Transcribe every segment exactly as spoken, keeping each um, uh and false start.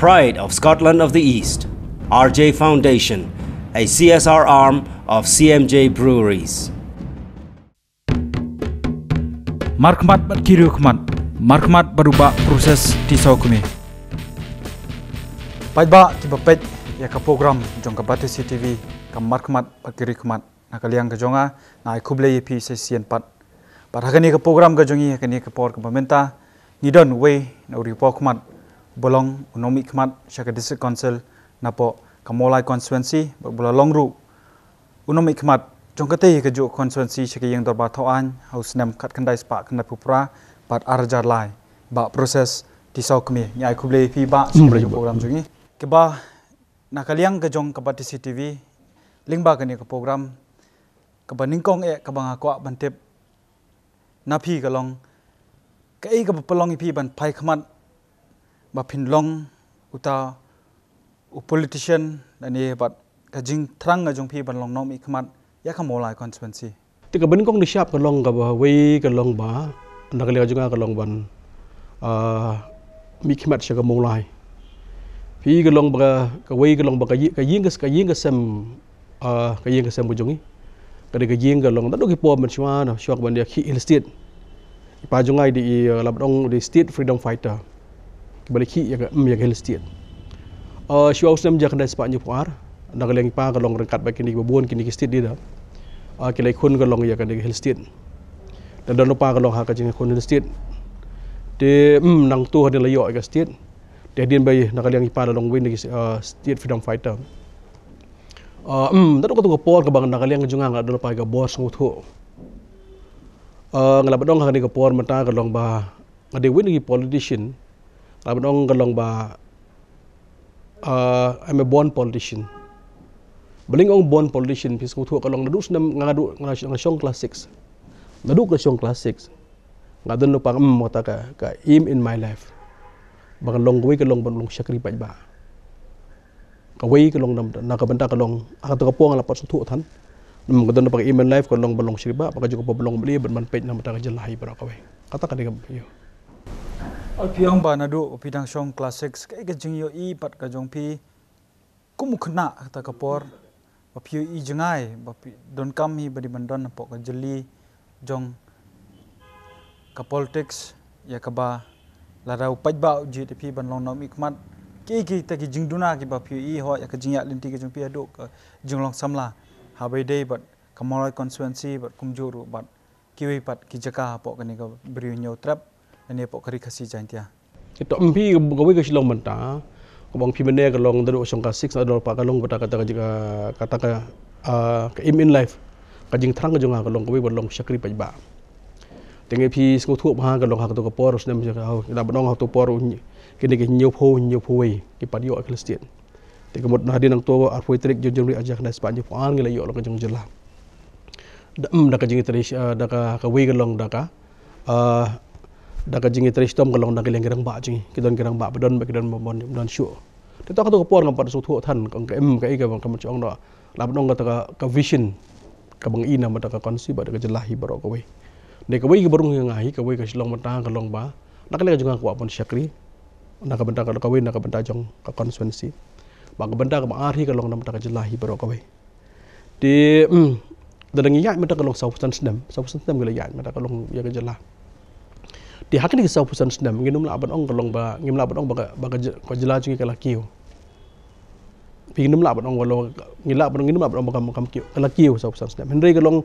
Pride of Scotland of the East, R J Foundation, a C S R arm of C M J Breweries. Markhmat bad kiriu khmat, markhmat bad u bah Proses Tisau Kmie. Paidbah kiba peit ïa ka program jong ka Batesi T V, ka markhmat bad kiriu khmat, na ka liang ka jong nga, nga ai khublei ïa phi sa shisien pat. Bad ha kane ka program ka jong ngi, ha kane ka por kaba mynta, ngi don uwei na u riewpawkhmat, ba long u nongmihkhmat sha ka District Council napoh ka Mawlai constituency, bad ba la long ruh u nongmihkhmat jong katei kajuh ka constituency sha ka ïing dorbar thaw aiñ ha u snem khatkhyndai spah khyndai phew phra bad ar hajar lai, bah Proses Tisau Kmie. Ngi ai khublei ïa phi bah sha kane ka program jong ngi. Kaba na ka liang ka jong ka Batesi T V, lyngba kane ka program, kaba nyngkong eh kaba nga kwah ban tip na phi ka long, kaei kaba pynlong ïa phi ban phai khmat ba phin long uta u politician, lane bad ka jingthrang ka jong phi ban long nongmihkhmat ïa ka Mawlai constituency? Te kaba nyngkong dei shap ka long kaba wei ka long ba, na ka liang jong nga ka long ban, ah, mihkhmat sha ka Mawlai. Phi ka long ba ka, kawei ka long ba ka ïing, ka ïing ka, ka ïing ka sem, ah, ka ïing ka sem ka jong ngi. Ka dei ka ïing ka long, naduh ki por mynshuwa, na shuwa ka ban ïa khih Hill State. I pa jong nga i dei i, uh, lah ban ong dei state freedom fighter. Kiba la khih ïa ka, mm, ïa ka Hill State. Uh, shuwa u snem hajar khyndai spah hynñiew phew ar, na ka liang i pa ka long ryngkat bad kine kiba bun kine ki state leader. Uh, ki la ïakhun ka long ïa ka dei ka Hill State. Te don u pa ka long ha ka jingïakhun Hill State. Te, mm, nangta hadien la ïoh ïa ka state. Te hadien ba i, na ka liang i pa la long wei na ki, uh, state freedom fighter. Uh, mm, naduh kato ka por kaba na ka liang ka jong nga nga don pa ka bor sngewthuh. Uh, nga lah ban ong ha kane ka por mynta ka long ba nga dei wei na ki politician, nga lah ban ong ka long ba, uh, I'm a born politician. Balei nga ong born politician, phi sngewthuh ka long naduh snem nga, naduh nga, nga shong class six. Naduh ka shong class six, nga don lypa, mm, kata ka, ka aim in my life ba ngan long kawei, ka long ban long shakri paidbah. Kawei ka long na, na ka bynta ka long, ha kato ka por nga la pat sngewthuh than. Ym, ka don na ka aim in life ka long ban long shakri paidbah, bad kajuh ka por ban long M L A bad ban peit na ka bynta ka jylla hi baroh kawei. Kata ka dei ka ïoh. Oi, phi ong ba naduh phi dang shong class six, kaei ka jingïohi pat ka jong phi kum u khynnah kata ka por, ba phi ïohi jngai ba phi donkam hi ba dei ban don hapoh ka jylli jong ka politics, ïa kaba lada u paidbah u jied ïa phi ban long nongmihkhmat, kiei kita ki jingduna kiba phi ïohi, hooid ïa ka jingïaid lynti ka jong phi haduh ka jinglong samla haba ïadei bad ka Mawlai constituency bad kumjuh ruh bad kiwei pat ki jaka hapoh kane ka Bri u Hynñiewtrep lane hapoh ka Ri Khasi Jaiñtia? Ito, ym, phi, kawei ka Shillong mynta, kaba ong phi mynne ka long naduh shong class six, naduh lypa ka long bad kata ka, kata ka, ah, ka aim in life, ka jingthrang ka jong nga ka long kawei ban long shakri paidbah. Te ngi, phi sngewthuh ba ha ka long ha kato ka por, u snem, ha, ngi lah ban ong ha kato por, kine ki hynñiewphew, hynñiewphew wei ki pat ïoh ïa ka Hill State. Te ka mut na hadien nangto arphew tarik jong January arhajar khyndai spah hynñiewphew ar ngi la ïoh long ka jong jylla. Da, ym, da ka jingïatreiñ, eh, da ka, kawei ka long da ka, eh, da ka jingïatreiñ shitom ka long da ka liang ki rangbah jong ngi. Ki don ki rangbah ba don, ba ki don ba mon, don shuh. Te to kato ka por ngam pat sngewthuh than, ka, ka, ym, kaei kaba, ka mut shong noh. Lah ban ong kata ka, ka vision kaba ngi i na ka bynta ka constituency bad ka jylla hi baroh kawei. Dei kawei kaba rung ïa nga hi, kawei ka Shillong mynta ka long ba na ka liang jong nga kwah ban shakri na ka bynta ka, kawei na ka bynta jong ka constituency. Bad ka bynta kaba ar hi ka long na ka bynta ka jylla hi baroh kawei. Te, mm, da ngi ïaid mynta ka long sawphew san snem, sawphew san snem ngi la ïaid mynta ka long ïa ka jylla. Te ha kine ki sawphew san snem ngim lah ban ong ka long ba, ngim lah ban ong ba ka, ba ka jy-, ka jylla jong ngi ka la kiew. Phi, ngim lah ban ong, walau ngi lah ban, ngim lah ban ong ba kam, kam kiew, ka la kiew sawphew san snem. Hynrei ka long,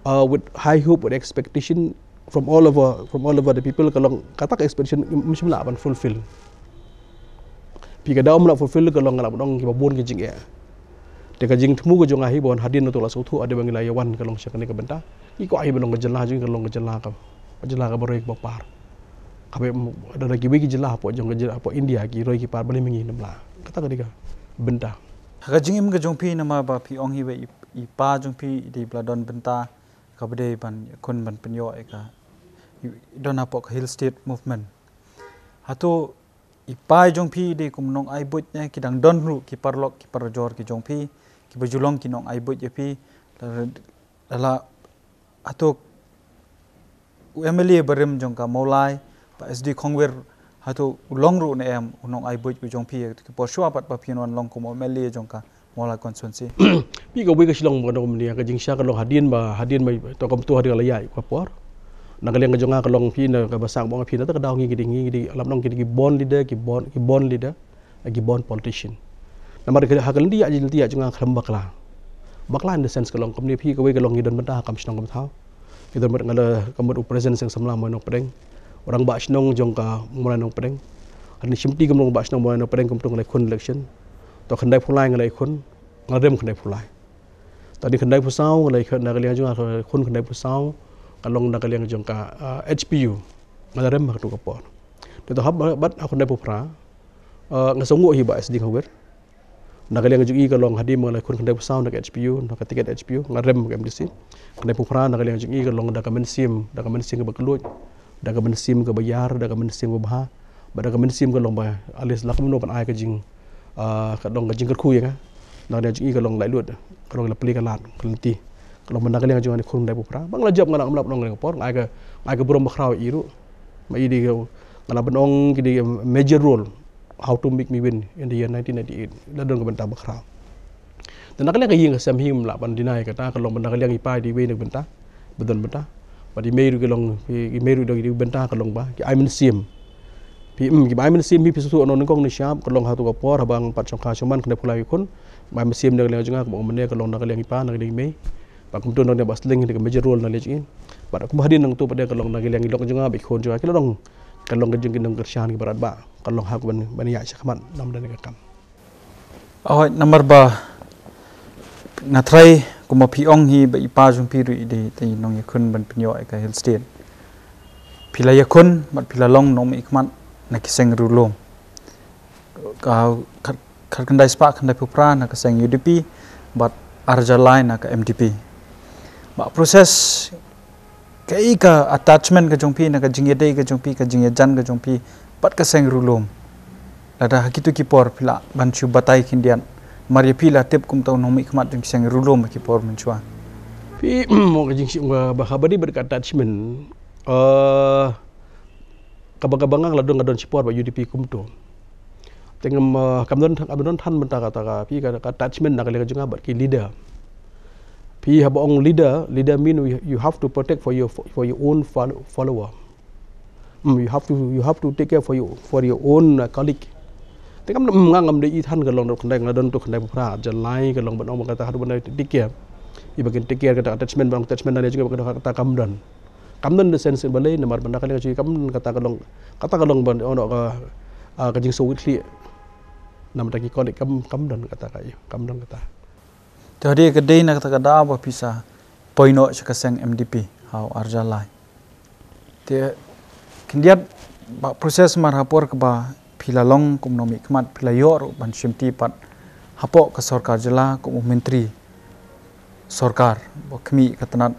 uh, with high hope, with expectation from all over, from all over the people, ka long kata ka expectation ym shym lah ban fulfill. Phi, ka daw ym lah fulfill ka long, nga lah ban ong, kiba bun ki jingeh. Te ka jingthmu ka jong nga hi ba wan hadien na to la sngewthuh, hadien ba ngi la ïa wan ka long sha kane ka bynta, ngi kwah hi ba long ka jylla jong ngi ka long ka jylla ka, ka jylla kaba roi kaba par. Kaba, da, da kiwei ki jylla hapoh jong ka jylla hapoh India ki roi ki par, balei ma ngi ngim lah. Kata ka dei ka bynta. Ha ka jingim ka jong phi, namar ba phi ong hi ba i, i pa jong phi i dei ba la don bynta kaba dei ban khun ban pynïoh ïa ka, i don hapoh ka Hill State Movement. Hato i pa i jong phi i dei kum nong ai buit ne, ki dang don ruh ki paralok ki parajor ki jong phi kiba ju long ki nong ai buit ïa phi? La, la, hato u M L A barim jong ka Mawlai, Bah S D Khongwir, Hato u long ruh ne em u nongai buit u jong phi ïa ki por shuwa pat ba phin wan long kum u M L A jong ka Mawlai constituency? Phi, kawei ka shlong ba nong mynta ka jingshisha ka long hadien ba, hadien ba to kam tu hadien la ïa ka por. Na ka liang ka jong nga ka long phi na ka ba sah ba phi na ta ka daw ngi ki dei, ngi ki dei, lam nong ki dei ki born leader, ki born, ki born leader, ki born politician. Namar ka ha ka lynti ïa, lynti ïa jong nga khlem bakla. Bakla in the sense ka long kumne phi, kawei ka long ngi don bynta ha kam shnong kam thaw. Ngi don bynta nga la ka mut u president seng samla Mawlai Nongpdeng, u rangbah shnong jong ka Mawlai Nongpdeng. Hadien shimti kum rangbah shnong Mawlai Nongpdeng kum tu nga la khun election. To khyndai phew lai nga la khun, nga rem khyndai phew lai. To hadien khyndai phew saw nga la khun, na ka liang jong nga khun khyndai phew saw ka long na ka liang jong ka, ah, H P U. Nga la rem ha ka tu ka por. Te to hap bad ha khyndai phew phra, ah, nga sngew hi ba S D Hawir. Na ka liang jong i ka long hadien ba nga la khun khyndai phew saw na ka H P U, na ka ticket H P U, nga rem ka M D C. Khyndai phew phra na ka liang jong i ka long da ka mynsiem, da ka mynsiem kaba kylluid, da ka mynsiem kaba ïar, da ka mynsiem kaba bha, bad da ka mynsiem ka long ba at least la kumno ban ai ka jing, ah, ka long ka jingkyrkhu ïa nga. Na ka liang jong i ka long laitluid, ka long la plie ka lad ka lynti. Ka long ba na ka liang jong nga ni khun khyndai phew phra ba nga la jop, nga la, nga la pynong ka por, nga ai ka, nga ai ka burom bakhraw ïa i ruh. Ma i dei ka, nga la pynong ki dei major role, how to make me win in the year nineteen ninety-eight. La don ka bynta bakhraw. Te na ka liang ka ïing ka sem hi ym lah ban deny kata, ka long ba na ka liang i pa i dei wei na ka bynta ba don bynta. Bad i mei ruh ki long, i mei ruh i dei bynta ka long ba ki ai mynsiem. Phi, mm, ki ba ai mynsiem hi phi sngewthuh, nongkong ne shap, ka long ha tu ka por haba nga pat shongkha shongman khyndai phew lai ki khun. Ba ai mynsiem na ka liang jong nga, kaba ong mynne ka long na ka liang i pa, na ka liang i mei. Ba kumtu nong ne ba sling hi ka major role na liang jong i. Bad kumba hadien nangtu pat ka long na ka liang i lok jong nga bad i khun jong nga ki la long, ka long ka jingkyrshan ki barat ba ka long ha ka ban, ban ïaid shakhmat na ka bynta ka kam. Hooid, namar ba nga tharai kumba phi ong hi ba i pa jong phi ruh i dei, dei nongïakhun ban pynïoh ïa ka Hill State. Phi la ïakhun bad phi la long nongmihkhmat na ki seng riewlum. Ka khat, khatkhyndai spah khyndai phew phra na ka seng U D P bad arhajar lai na ka M D P. Ba process, kaei ka attachment ka jong phi, na ka jingïadei ka jong phi, ka jingïajan ka jong phi bad ka seng riewlum? Lada ha kitu ki por phi lah ban shu batai khyndiat, namar ïa phi la tip kum uta u nongmihkhmat jong ki seng riewlum ha ki por mynshuwa. Phi, mo ka jingshim ba, ba ha ba dei bad ka attachment, eh, kaba, kaba nga la don, nga don shipor bad U D P kumtu. Te ngam, eh, kam don, kam don than mynta kata ka, phi, ka, ka attachment na ka liang jong nga bad ki leader. Phi, haba ong leader, leader mean you, you have to protect for your, for your own fol-, follower. Hmm, you have to, you have to take care for your, for your own, uh, colleague. Te ngam, hmm, nga ngam dei i than ka long da khyndai, nga don tu khyndai phew phra, arhajar lai ka long ban ong ba kata haduh ban take care. I ba kin take care kata attachment, ban attachment na ka liang jong nga ba kata, kata kam don. Kam don the sense balei, namar ba na ka liang jong i kam don kata ka long, kata ka long ban ong ka, ah, ka jingsngewthuh. Namar ki colleague kam, kam don kata ka, kam don kata. Te hadien ka dei na kata ka daw ba phi sa poi noh sha ka seng M D P ha u arhajar lai. Te khyndiat ba process mar ha por kaba phi la long kum nongmihkhmat, phi la ïoh ruh ban shimti pat hapoh ka sorkar jylla kum u myntri sorkar ba khmih ka tnat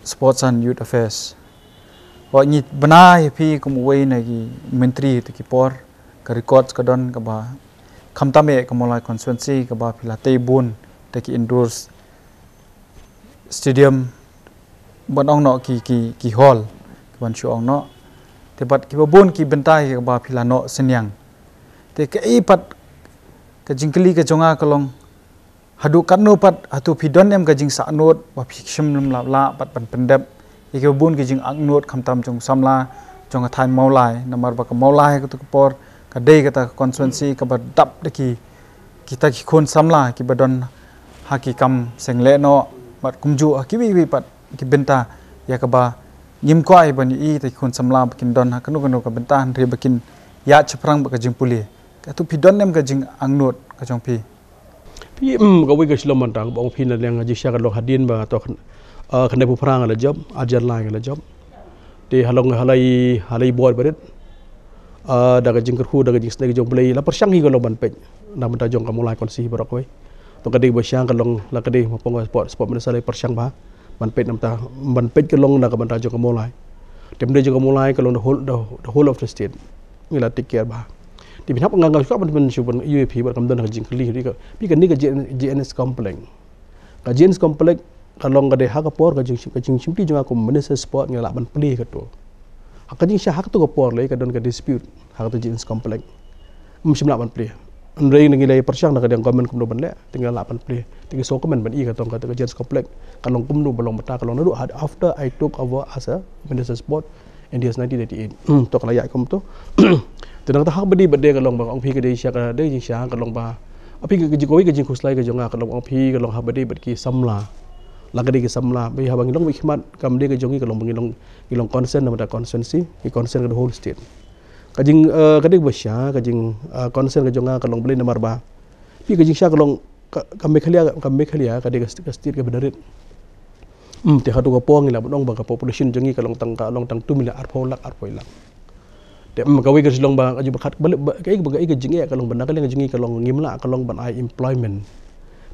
Sports and Youth Affairs. Ba ngi bna ïa phi kum uwei na ki myntri ha kito ki por, ka records ka don kaba khamtam eh ka Mawlai constituency kaba phi la tei bun da ki indoor stadium, ban ong noh ki, ki, ki hall, ki ban shu ong noh. Te bad kiba bun ki bynta kiba phi la noh synñiang. Te kaei pat ka jingkylli ka jong nga ka long, haduh katno pat, hato phi don em ka jingsahnud ba phi shim lem lap lah pat ban pyndep ïa kiba bun ki jingangnud khamtam jong samla jong ka thaiñ Mawlai, namar ba ka Mawlai ha kito ki por ka dei kata ka constituency kaba dap da ki, kita ki khun samla kiba don ha ki kam seng lehnoh, bad kumjuh ha kiwei kiwei pat ki bynta ïa kaba ngim kwah ban ïohi ïa kita ki khun samla ba kin don ha kano kano ka bynta hynrei ba kin ïaid shaphrang bad ka jingpule. Hato phi don em ka jingangnud ka jong phi? Phi, mm, kawei ka shlem mynta ba ong phi na liang jingshisha ka long hadien ba to khan, ah, khyndai phew phra nga la jop, arhajar lai nga la jop. Te ha long ha lai, ha lai bor barit. Ah, da ka jingkyrkhu, da ka jingsnei ka jong U Blei, la pyrshang hi ka long ban peit na bynta jong ka Mawlai constituency baroh kawei. To ka dei ba shang ka long la ka dei ma pong sport, sport minister la pyrshang ba ban peit na bynta, ban peit ka long na ka bynta jong ka Mawlai. Te ym dei jong ka Mawlai, ka long the whole, the, the whole of the state. Ngi la take care ba. Te phin hap nga nga shu ban, ban shu ban ïohi phi bad kam don ka jingkylli ka, phi, kane ka G N, G N S complex. Ka G N S complex ka long ka dei ha ka por ka jing, ka jingshimti jong nga kum Minister Sport ngi lah ban plie kato. Ha ka jingshisha ha kato ka por lei ka don ka dispute ha kato ka Gents Complex. Ym shym lah ban plie. Hynrei ngi la pyrshang na ka liang government kumno ban leh, te ngi la lah ban plie. Te ngi sngewkmen ban ïoh kato ka Gents Complex. Ka long kumno ba long mynta ka long naduh had after I took over as a Minister Sport in the years nineteen eighty-eight. Hmm, to ka la ïaid kumto. Te nangta ha kaba dei bad dei ka long ba ong phi ka dei shisha ka dei jingshisha ka long ba. Ong phi ka jingkawei ka jingkhuslai ka jong nga ka long ong phi ka long ha kaba dei bad ki samla. La ka dei ki samla ba haba ngi long ba khmat kam dei ka jong ngi ka long ba ngi long ngi long concern na ka constituency, ngi concern ka the whole state. Ka jing, eh, ka dei ba shisha, ka jing, eh, concern ka jong nga ka long balei namar ba. Phi ka jingshisha ka long ka, ka Meghalaya, ka Meghalaya, ka dei ka st-, ka state ka ba da rit. Hmm, te haduh ka por ngi la ban ong ba ka population jong ngi ka long tang, ka long tang two million, arphew lak, arphew lak. Te, hmm, kawei ka shu long ba, ka ju ba khat, ba, ba, ka, ka, ka jingeh ka long ba na ka liang jong ngi ka long ngim lah ka long ban ai employment.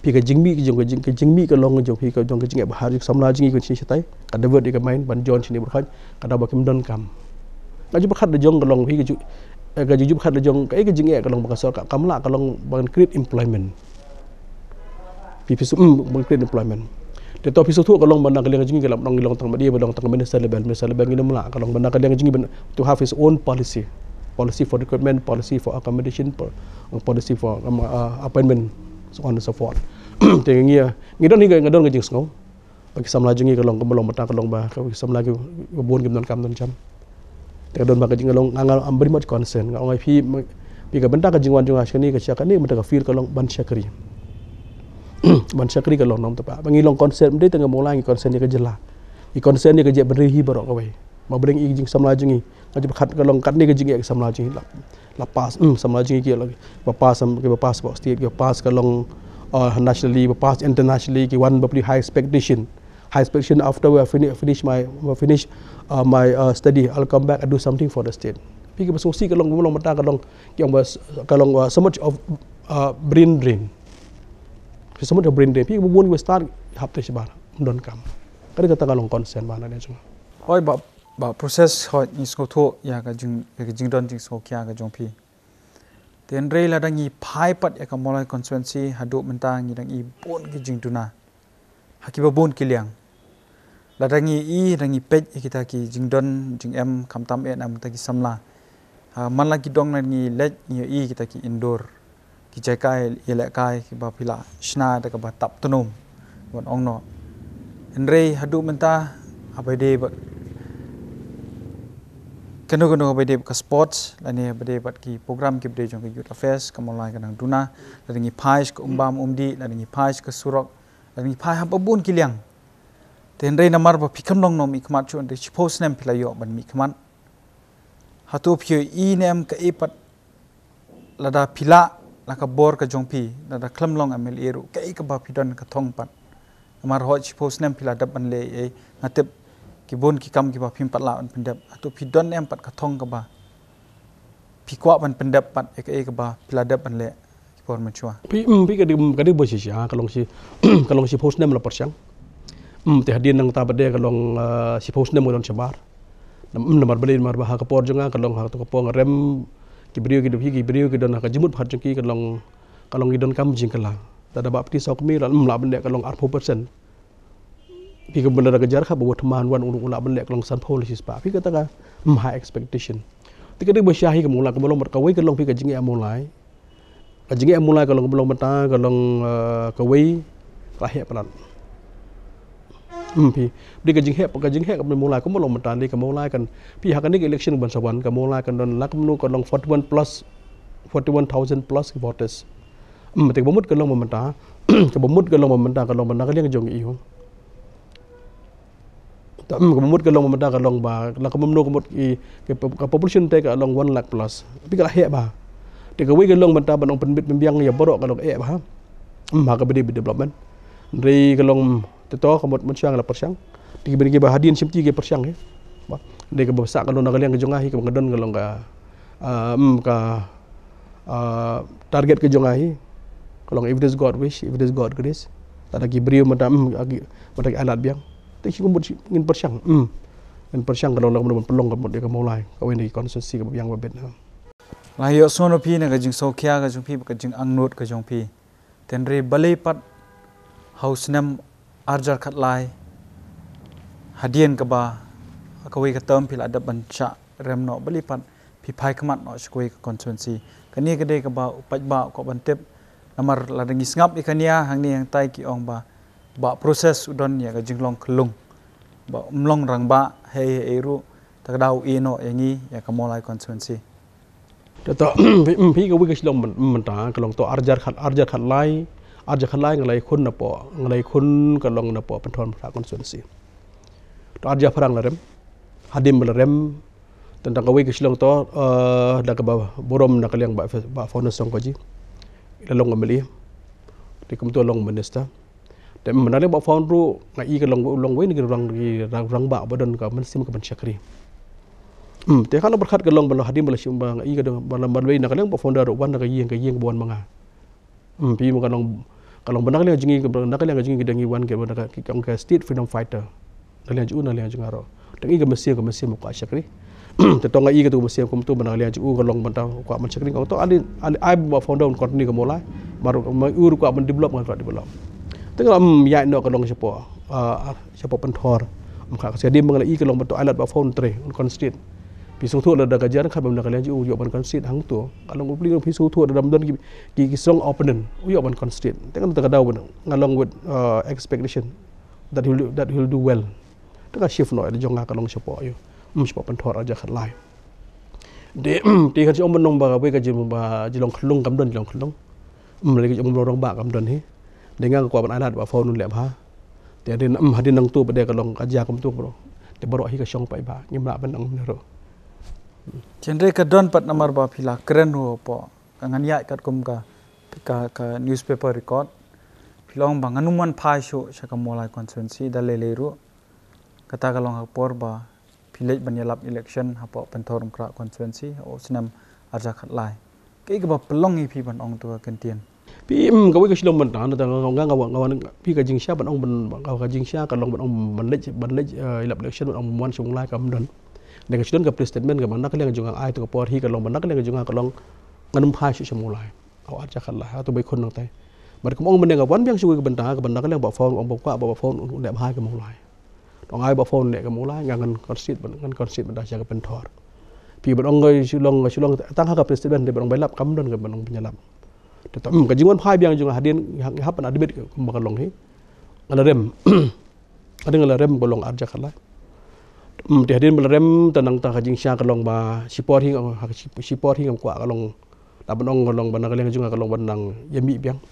Phi ka jingmih ka jong ka jing, ka jingmih ka long jong phi ka jong ka jingeh ba ha jong samla jong ngi ka shini shatai. Ka divert ïa ka mind ban jon shini ba khat ka da ba kim don kam. Ka ju ba khat da jong ka long phi ka ju, eh, ka ju ba khat da jong ka, eh, ka jingeh ka long ba ka sorkar kam lah ka long ban create employment. Phi phi sum ban create employment. Te to phi sum tu ka long ban na ka liang jong ngi ka long ngi long tang ba dei ba long tang minister level, minister level ngi nym lah ka long ban na ka liang jong ngi ban to have his own policy. Policy for recruitment, policy for accommodation, po-, policy for, um, uh, appointment, so on and so forth. Te ngi, ngi don hi ka, ngi don ka jingsngew. Ba ki samla jong ngi ka long, ka long mynta ka long ba, ka ki samla ki bun kim don kam don jam. Te ka don ba ka jing ka long, nga, nga, I'm very much concerned. Nga ong ïa phi, ma-, phi ka bynta ka jingwan jong nga shane ka sha kane mynta ka field ka long ban shakri. Ban shakri ka long nam tapa. Ba ngi long concern, mynta tang ka Mawlai ngi concern ïa ka jylla. Ngi concern ïa ka jaitbynriew hi baroh kawei. Ba bring i jing samla jong ngi. Nga ju ba khat ka long katne ka jingeh ka samla jong ngi la, la pass, mm, samla jong ngi ki la, ba pass, um, ki ba pass ba state, ki ba pass ka long, uh, nationally, ba pass internationally, ki wan ba pli high expectation. High expectation after we fini-, finish my, we finish, uh, my, uh, study, I'll come back and do something for the state. Phi ki ba sngewsih ka long, ka long mynta ka long, ki ong ba s-, ka long, uh, so much of, uh, brain drain. So much of brain drain. Phi ki ba bun ki ba start hap te shabar, don kam. Ka dei kata ka long concern ba na dei jong. Hoi ba Ba process hoi ngi sngewthuh ïa ka jing, ïa ka jingdon jingsngewkhia ka jong phi. Te hynrei lada ngi phai pat ïa ka Mawlai constituency haduh mynta ngi dang i bun ki jingduna ha kiba bun ki liang. Lada ngi i, lada ngi peit ïa kita ki jingdon jingem khamtam eh na mynta ki samla. Ha man la ki dong na ngi leit ngi i kita ki indoor ki jaka ïalehkai kiba phi la shna da kaba tap tnum ban ong noh. Hynrei haduh mynta haba ïadei bad kano kano haba ïadei bad ka sports lane haba ïadei bad ki program kiba dei jong ka youth affairs ka Mawlai ka nang duna, lada ngi phai sha ka umbam umdih, lada ngi phai sha ka surok, lada ngi phai haba bun ki liang. Te hynrei namar ba phi kam long nongmihkhmat shuh hynrei shiphew snem phi la ïoh ban mihkhmat. Hato phi ïohi ne em kaei pat lada phi lah la ka bor ka jong phi, lada khlem long M L A ruh kaei kaba phi don ka thong pat. Namar hoi shiphew snem phi la dep ban leh ei, nga tip ki bun ki kam kiba phim pat lah ban pyndep. Hato phi don em pat ka thong kaba phi kwah ban pyndep pat ïa kaei kaba phi la dep ban leh ki por mynshuwa. Phi, mm, phi ka dei, ka dei ba shisha, ka long shi, ka long shiphew snem la pyrshang. Mm, te hadien nangta ba dei ka long, ah, shiphew snem ka don shabar. Nam, mm, namar balei namar ba ha ka por jong nga ka long ha ka por nga rem ki briew ki dei ki briew ki don ha ka jingmut bha jong ki ka long, ka long ki don kam jingkylla. Lada ba phi saw kmie la, mm, la ban leh ka long arphew percent. Phi ka bynta da ka jar ka ba wat man wan u, u lah ban leh ka long sanphew la shispah. Phi kata ka, mm, high expectation. Te ka dei ba shisha hi ka Mawlai ka ba long mat kawei ka long phi ka jingeh Mawlai. Ka jingeh Mawlai ka long, ka long mynta ka long, eh, kawei ka la heh palat. Hmm, phi. Dei ka jingheh, ka jingheh ka Mawlai ka long mynta dei ka Mawlai kan. Phi ha kane ka election ban sa wan ka Mawlai kan don la kumno ka long forty-one plus, forty-one thousand plus ki voters. Hmm, te ka ba mut ka long mynta, ka ba mut ka long mynta ka long mynta ka liang jong i. Ta, mm, ka mut ka long mynta ka long ba, la ka mut ka mut i, ka, ka population te ka long one lakh plus. Phi ka la heh ba. Te kawei ka long mynta ba nong pynbit pynbiang ïa baroh ka long eh ba. Mm, ha ka bidi bidi development. Dei ka long te to ka mut mynshuwa la pyrshang. Te ki bini ki ba hadien shim ti ki pyrshang eh. Ba. Dei ka ba sa ka long na ka liang ka jong nga hi ka ba nga don ka long ka, ah, mm, ka ah, target ka jong nga hi ka long if it is God wish, if it is God grace. Lada ki briew mynta, mm, agi, mynta ki alat biang. Te shi kumut shi ngin pyrshang, mm. Ngin pyrshang ka long, long, long, long, ka mut ïa ka Mawlai, kawei na ki constituency ka biang ba bit. La ïohsngew na phi na ka jingsngewkhia ka jong phi bad ka jingangnud ka jong phi. Te hynrei balei pat ha u snem arhajar khatlai hadien kaba kawei ka term phi la dep ban shah rem noh, balei pat phi phai khmat noh sha kawei ka constituency. Kane ka dei kaba u paidbah u kwah ban tip. Namar lada ngi sngap ïa kane hangne hangtai ki ong ba, ba process u don ïa ka jinglong khyllung. Ba um long rangbah hei hei ruh, ta ka daw u ïeh noh ïa ngi ïa ka Mawlai constituency. Te to, phi, phi kawei ka shlong myn-, mynta ka long to arjar khat, arjar khat lai, arjar khat lai nga la ïakhun napoh, nga la ïakhun ka long napoh Pynthorumkhrah constituency. To arjar phra nga la rem, hadien ba la rem, tang kawei ka shlong to, eh, da kaba burom na ka liang Bah, Bah Founder Song Kaji. La long M L A. Te kumto long minister. Te mynta leh Bah Found ruh nga i ka long, long wei na ki rang, ki rang, rangbah ba don ka mynsiem ka ban shakri. Hmm, te kane pyrkhat ka long ba la hadien ba la shim ba nga i ka dang ba la, ba la wei na ka liang Bah Founder ruh wan na ka ïing, ka ïing ba wan ma nga. Hmm, phi ma ka long, ka long ba na ka liang jong ngi, na ka liang jong ngi ki dang ngi wan ki ba na ka, ki ong ka state freedom fighter. Na ka liang jong u, na ka liang jong nga ruh. Te ngi ka mynsiem, ka mynsiem ka shakri. Te to nga i ka tu mynsiem kumtu ba na ka liang jong u ka long ban ta kwah ban shakri. Nga to ali, ali ai Bah Founder un continue ka Mawlai. Mar ma u ruh kwah ban develop nga kwah develop. Te nga, hmm, ïaid noh ka long shapoh, ah, shapoh Pynthor. Ym kha ka sia di ma nga la i ka long ban to ai lad Bah Found tre un constitute. Phi sngewthuh lada ka jia khat ba na ka liang jong u ïoh ban constitute hangto. Ka long u pli phi sngewthuh lada ym don ki, ki, ki strong opponent u ïoh ban constitute. Te nga ta ka daw ban nga long with, uh, expectation that he'll do, that he'll do well. Te ka shift noh ïa jong nga ka long shapoh ïa, hmm, shapoh Pynthor arjar khat lai. Te, te ka jong ban ong ba kawei ka jing ba jinglong khyllung kam don jinglong khyllung. Hmm, lei ka jong ban ong ba kam don hi. Te nga kwah ban ai lad Bah Found un leh bha. Te hadien, hmm, hadien nangto pat de ka long ka jia kumto bro. Te baroh hi ka shong paidbah. Ngim lah ban ong ne ruh. Hynrei ka don pat namar ba phi la kren hapoh ka ngan ïaid katkum ka, ka, ka newspaper record. Phi la ong ba ngan ym wan phai shuh sha ka Mawlai constituency da lei lei ruh. Kata ka long ha ka por ba phi leit ban ïalap election hapoh Pynthorumkhrah constituency ha u snem arjar khat lai. Kaei kaba pynlong ïa phi ban ong tu ka kyntien? Phi, hmm, kawei ka shlong ban tang, tang nga, nga, nga, nga, phi ka jingshisha ban ong ban, ka, ka jingshisha ka long ban ong ban leit, ban leit, eh, ïalap election ban ong ban wan sha Mawlai kam don. Te ka shu don ka press statement kaba na ka liang jong nga ai tu ka por hi ka long ba na ka liang jong nga ka long ngan ym phai shuh sha Mawlai. Hapoh arjar khat lai, ha tu ba ïakhun nangtai. Bad kam ong ban ïa ka wan biang shuh ka bynta, ka bynta ka liang Bah Found, ong ba kwah Bah Found un leh bha ka Mawlai. Ong ai Bah Found un leh ka Mawlai, nga ngan constitute ban, ngan constitute ban da sha ka Pynthor. Phi ban ong ka shu long, ka shu long tang ha ka press statement de ban ong ba ïalap kam don ka ban ong ba ïalap. Te to, hmm, ka jingwan phai biang jong nga hadien, ha, hap ban admit kumba ka long hi. Nga la rem. Hadien nga la rem ka long arjar khat lai. Hmm, te hadien ba la rem te nangta ka jingshisha ka long ba shipor hi nga, ha, shi, shipor hi ngam kwah ka long. Lah ban ong ka long ba na ka liang jong nga ka long ban nang ïa mih biang.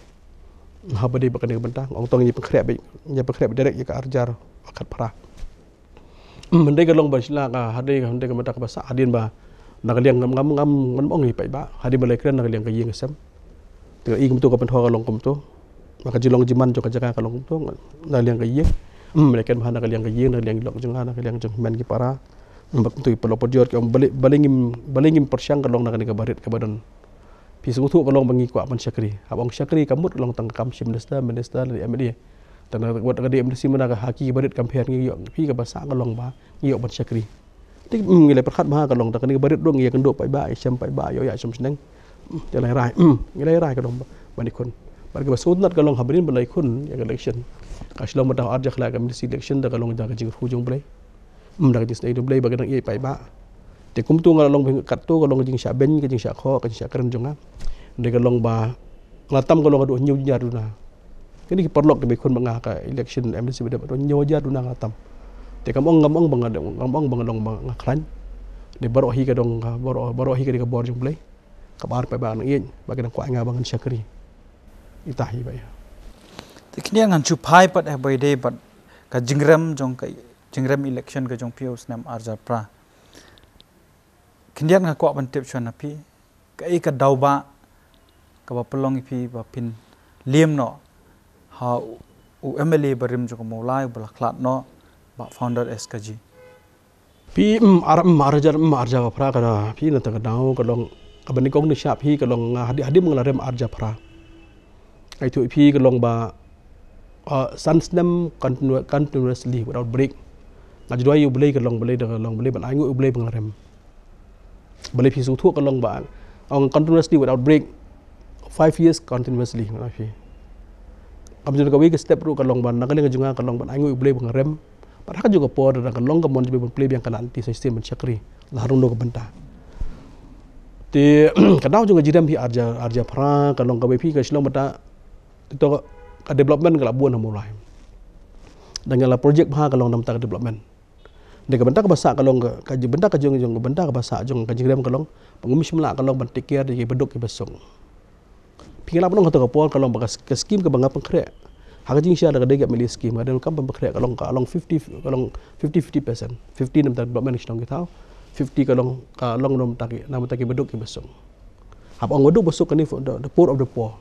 Haba dei ba kane ka bynta, ong to ngi pynkhreh beit, ngi pynkhreh beit direct ïa ka arjar khat phra. Hmm, hynrei ka long ba shisha ka, hynrei ka, hynrei ka bynta kaba sah hadien ba na ka liang ngam, ngam, ngam, ngam ong ïa paidbah. Hadien ba la kren na ka liang ka ïing ka sem. Te i kumto ka Pynthor ka long kumto. Ba ka jinglong jingman jong ka jaka ka long kumto. Na ka liang ka ïing. Hmm, la kren ba na ka liang ka ïing, na ka liang ki lok jong nga, na ka liang jong hynmen ki para. Hmm, ba kumto ki paralok parajor ki ong balei, balei ngim, balei ngim pyrshang ka long na kane ka barit kaba don. Phi sngewthuh ka long ba ngi kwah ban shakri. Haba ong shakri ka mut ka long tang ka kam shi minister, minister lane M L A. Tang na wat ka dei M L A shi mynta ka ha ki barit kam pher ngi ïoh phi kaba sah ka long ba ngi ïoh ban shakri. Te, mm, ngi la pyrkhat bha ka long tang kane ka barit ruh ngi ïakynduh paidbah, ïashem paidbah, ïoh ïa shem shneng. Mm, te la rai, mm, ngi la rai ka long ba, ban ïakhun. Bad kaba sngewtynnat ka long ha ba dei ba la ïakhun ïa ka election. Ka shu long mynta arjar khat lai ka M D C election da ka long da ka jingriewspah jong U Blei. Ym da ka jingsnei U Blei ba ka dang ïeit paidbah. Te kumto nga la long ba katto ka long ka jingshah beiñ, ka jingshah khoh, ka jingshah kren jong nga. Dei ka long ba nga la tam ka long haduh hynñiew hajar duna. Kine ki paralok kiba ïakhun bad nga ha ka election M D C ba dep haduh hynñiew hajar duna nga la tam. Te kam ong, kam ong ba nga, kam ong ba nga long ba nga khlaiñ. Dei baroh hi ka dong ka, baroh, baroh hi ka dei ka bor jong U Blei. Kaba ar paidbah nang ïeit, ba ki dang kwah ïa nga ba ngan shakri. Ita hi ba ïa. Te khyndiat ngan shu phai pat eh ba ïadei bad ka jingrem jong ka jingrem election ka jong phi ha u snem arjar phra. Khyndiat nga kwah ban tip shuwa na phi, kaei ka daw ba kaba pynlong ïa phi ba phin liem noh ha u, u M L A barim jong ka Mawlai uba la khlad noh, Bah Founder S Kaji. Phi, mm, ar, mm, arjar, mm, arjar phra ka da, phi na ta ka daw ka long, kaba nyngkong nyngshap phi ka long nga hadi, hadi ma nga la rem arjar phra. Ai tu phi ka long ba, uh, san snem continu-, continuously without break. Nga ju duwai ïa U Blei ka long, Blei da ka long, Blei ban ai nguh U Blei ba nga la rem. Balei phi sngewthuh ka long ba, ong continuously without break, five years continuously, nga phi. Kam ju kawei ka step ruh ka long ba, na ka liang jong nga ka long ban ai nguh U Blei ba nga rem. Bad ha kajuh ka por da ka long ka mon jong U Blei ban plie biang ka lad lynti sa shisien ban shakri. La ha rung no ka bynta. Te ka daw jong ka jingdem phi arja arja phra ka long kawei phi ka Shillong mynta. Te to ka development ka la bun ha Mawlai. Dang ïa la project bha ka long namar ka development. Dei ka bynta kaba sah ka long ka, ka bynta ka jong jong ka bynta kaba sah jong ka jingdem ka long ba ngim shym lah ka long ban take care ïa ki baduk ki basuk. Phi nga lah ban ong ha kata ka por ka long ba ka, ka skim kaba nga pynkhreh ha ka jingshisha da ka dei ka M L A skim, ka dei kam ban pynkhreh ka long, ka long fifty, ka long fifty fifty percent. Fifty namar development ki shnong ki thaw, fifty ka long, ka long namar ki, namar ki baduk ki basuk. Haba ong baduk basuk kane the, the poor of the poor.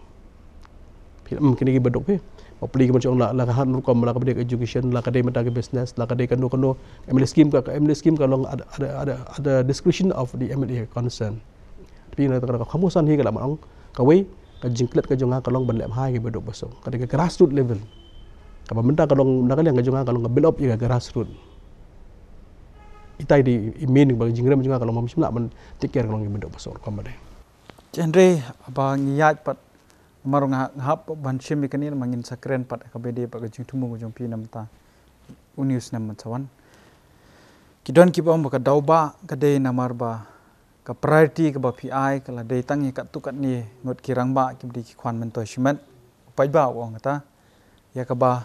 Phi, mm, kine ki baduk phi. Bapli ki ban ong la, la ka han rukom, la ka dei ka education, la ka dei mynta ka business, la ka dei kano kano. M L A skim ka, ka M L A skim ka long at, at, at, at the discretion of the M L A concern. Phi na ka, ka kham san hi ka la ban ong kawei ka jingklet ka jong nga ka long ban leh bha ïa ki baduk basuk. Ka dei ka grassroot level. Kaba mynta ka long na ka liang ka jong nga ka long ka build up ïa ka grassroot. Itai dei i main ba ka jingrem jong nga ka long ba ngim shym lah ban take care ka long ïa ki baduk basuk rukom ba dei. Hynrei haba ngi ïaid pat namar nga, nga hap ban shim ïa kane namar ngin sa kren pat kaba dei pat ka jingthmu ka jong phi namar ta une u snem mynta sa wan. Ki don kiba ong ba ka daw ba ka dei namar ba ka priority kaba phi ai ka la dei tang ïa katto katne ngut ki rangbah kiba dei ki khwan myntoi shimet. U paidbah u ong kata. Ïa kaba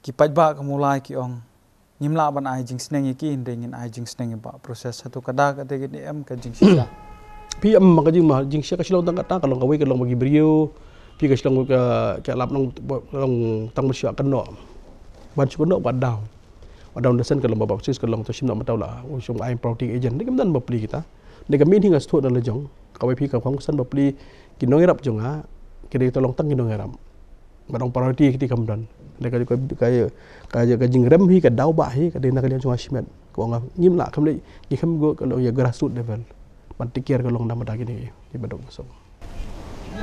ki paidbah ka Mawlai ki ong ngim lah ban ai jingsneng ïa ki, hynrei ngin ai jingsneng ïa bah process. Hato ka da ka dei ka dei em ka jingshisha? Phi em ma ka jing ma jingshisha ka Shillong tang kata ka long kawei ka long ba ki briew. Phi ka Shillong ka, ka lap nong, long tang ba shuwa ka noh. Ban shu ka noh ba daw. Ba daw ndershan ka long ba baptis ka long to shim noh mynta la u shong ai property agent. Dei ka mynta bapli kita. Dei ka main hi nga sdang da la jong kawei phi ka khong san bapli ki nongïarap jong nga. Ki dei to long tang ki nongïarap. Ba dang priority kiti kam don. Dei ka, ka, ka, ka, ka jingrem hi ka daw ba hi ka dei na ka liang jong nga shimet. Ko nga ngim lah kam dei ngi kam go ka long ïa grassroot level. Ban take care ka long namar da kine ki baduk basuk.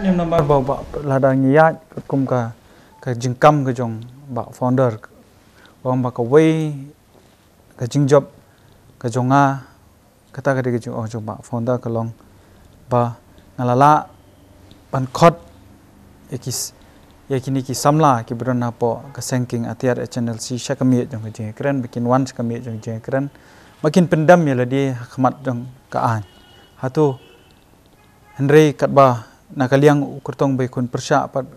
Ni namar ba, ba lada ngi ïaid kum ka, ka jingkam ka jong ba founder. Ong ba kawei ka jingjop ka jong nga, kata ka dei ka jingong jong ba founder ka long ba nga la lah ban khot ïa ki s-, ïa kine ki samla kiba don hapoh ka seng kieng atiar H N L C sha ka miej jong ka jingkren, ba kin wan sha ka miej jong ka jingkren, ba kin pyndem ïa lade ha khmat jong ka aiñ. Hato hynrei katba na ka liang u kyrtong ba ïakhun pyrshah pat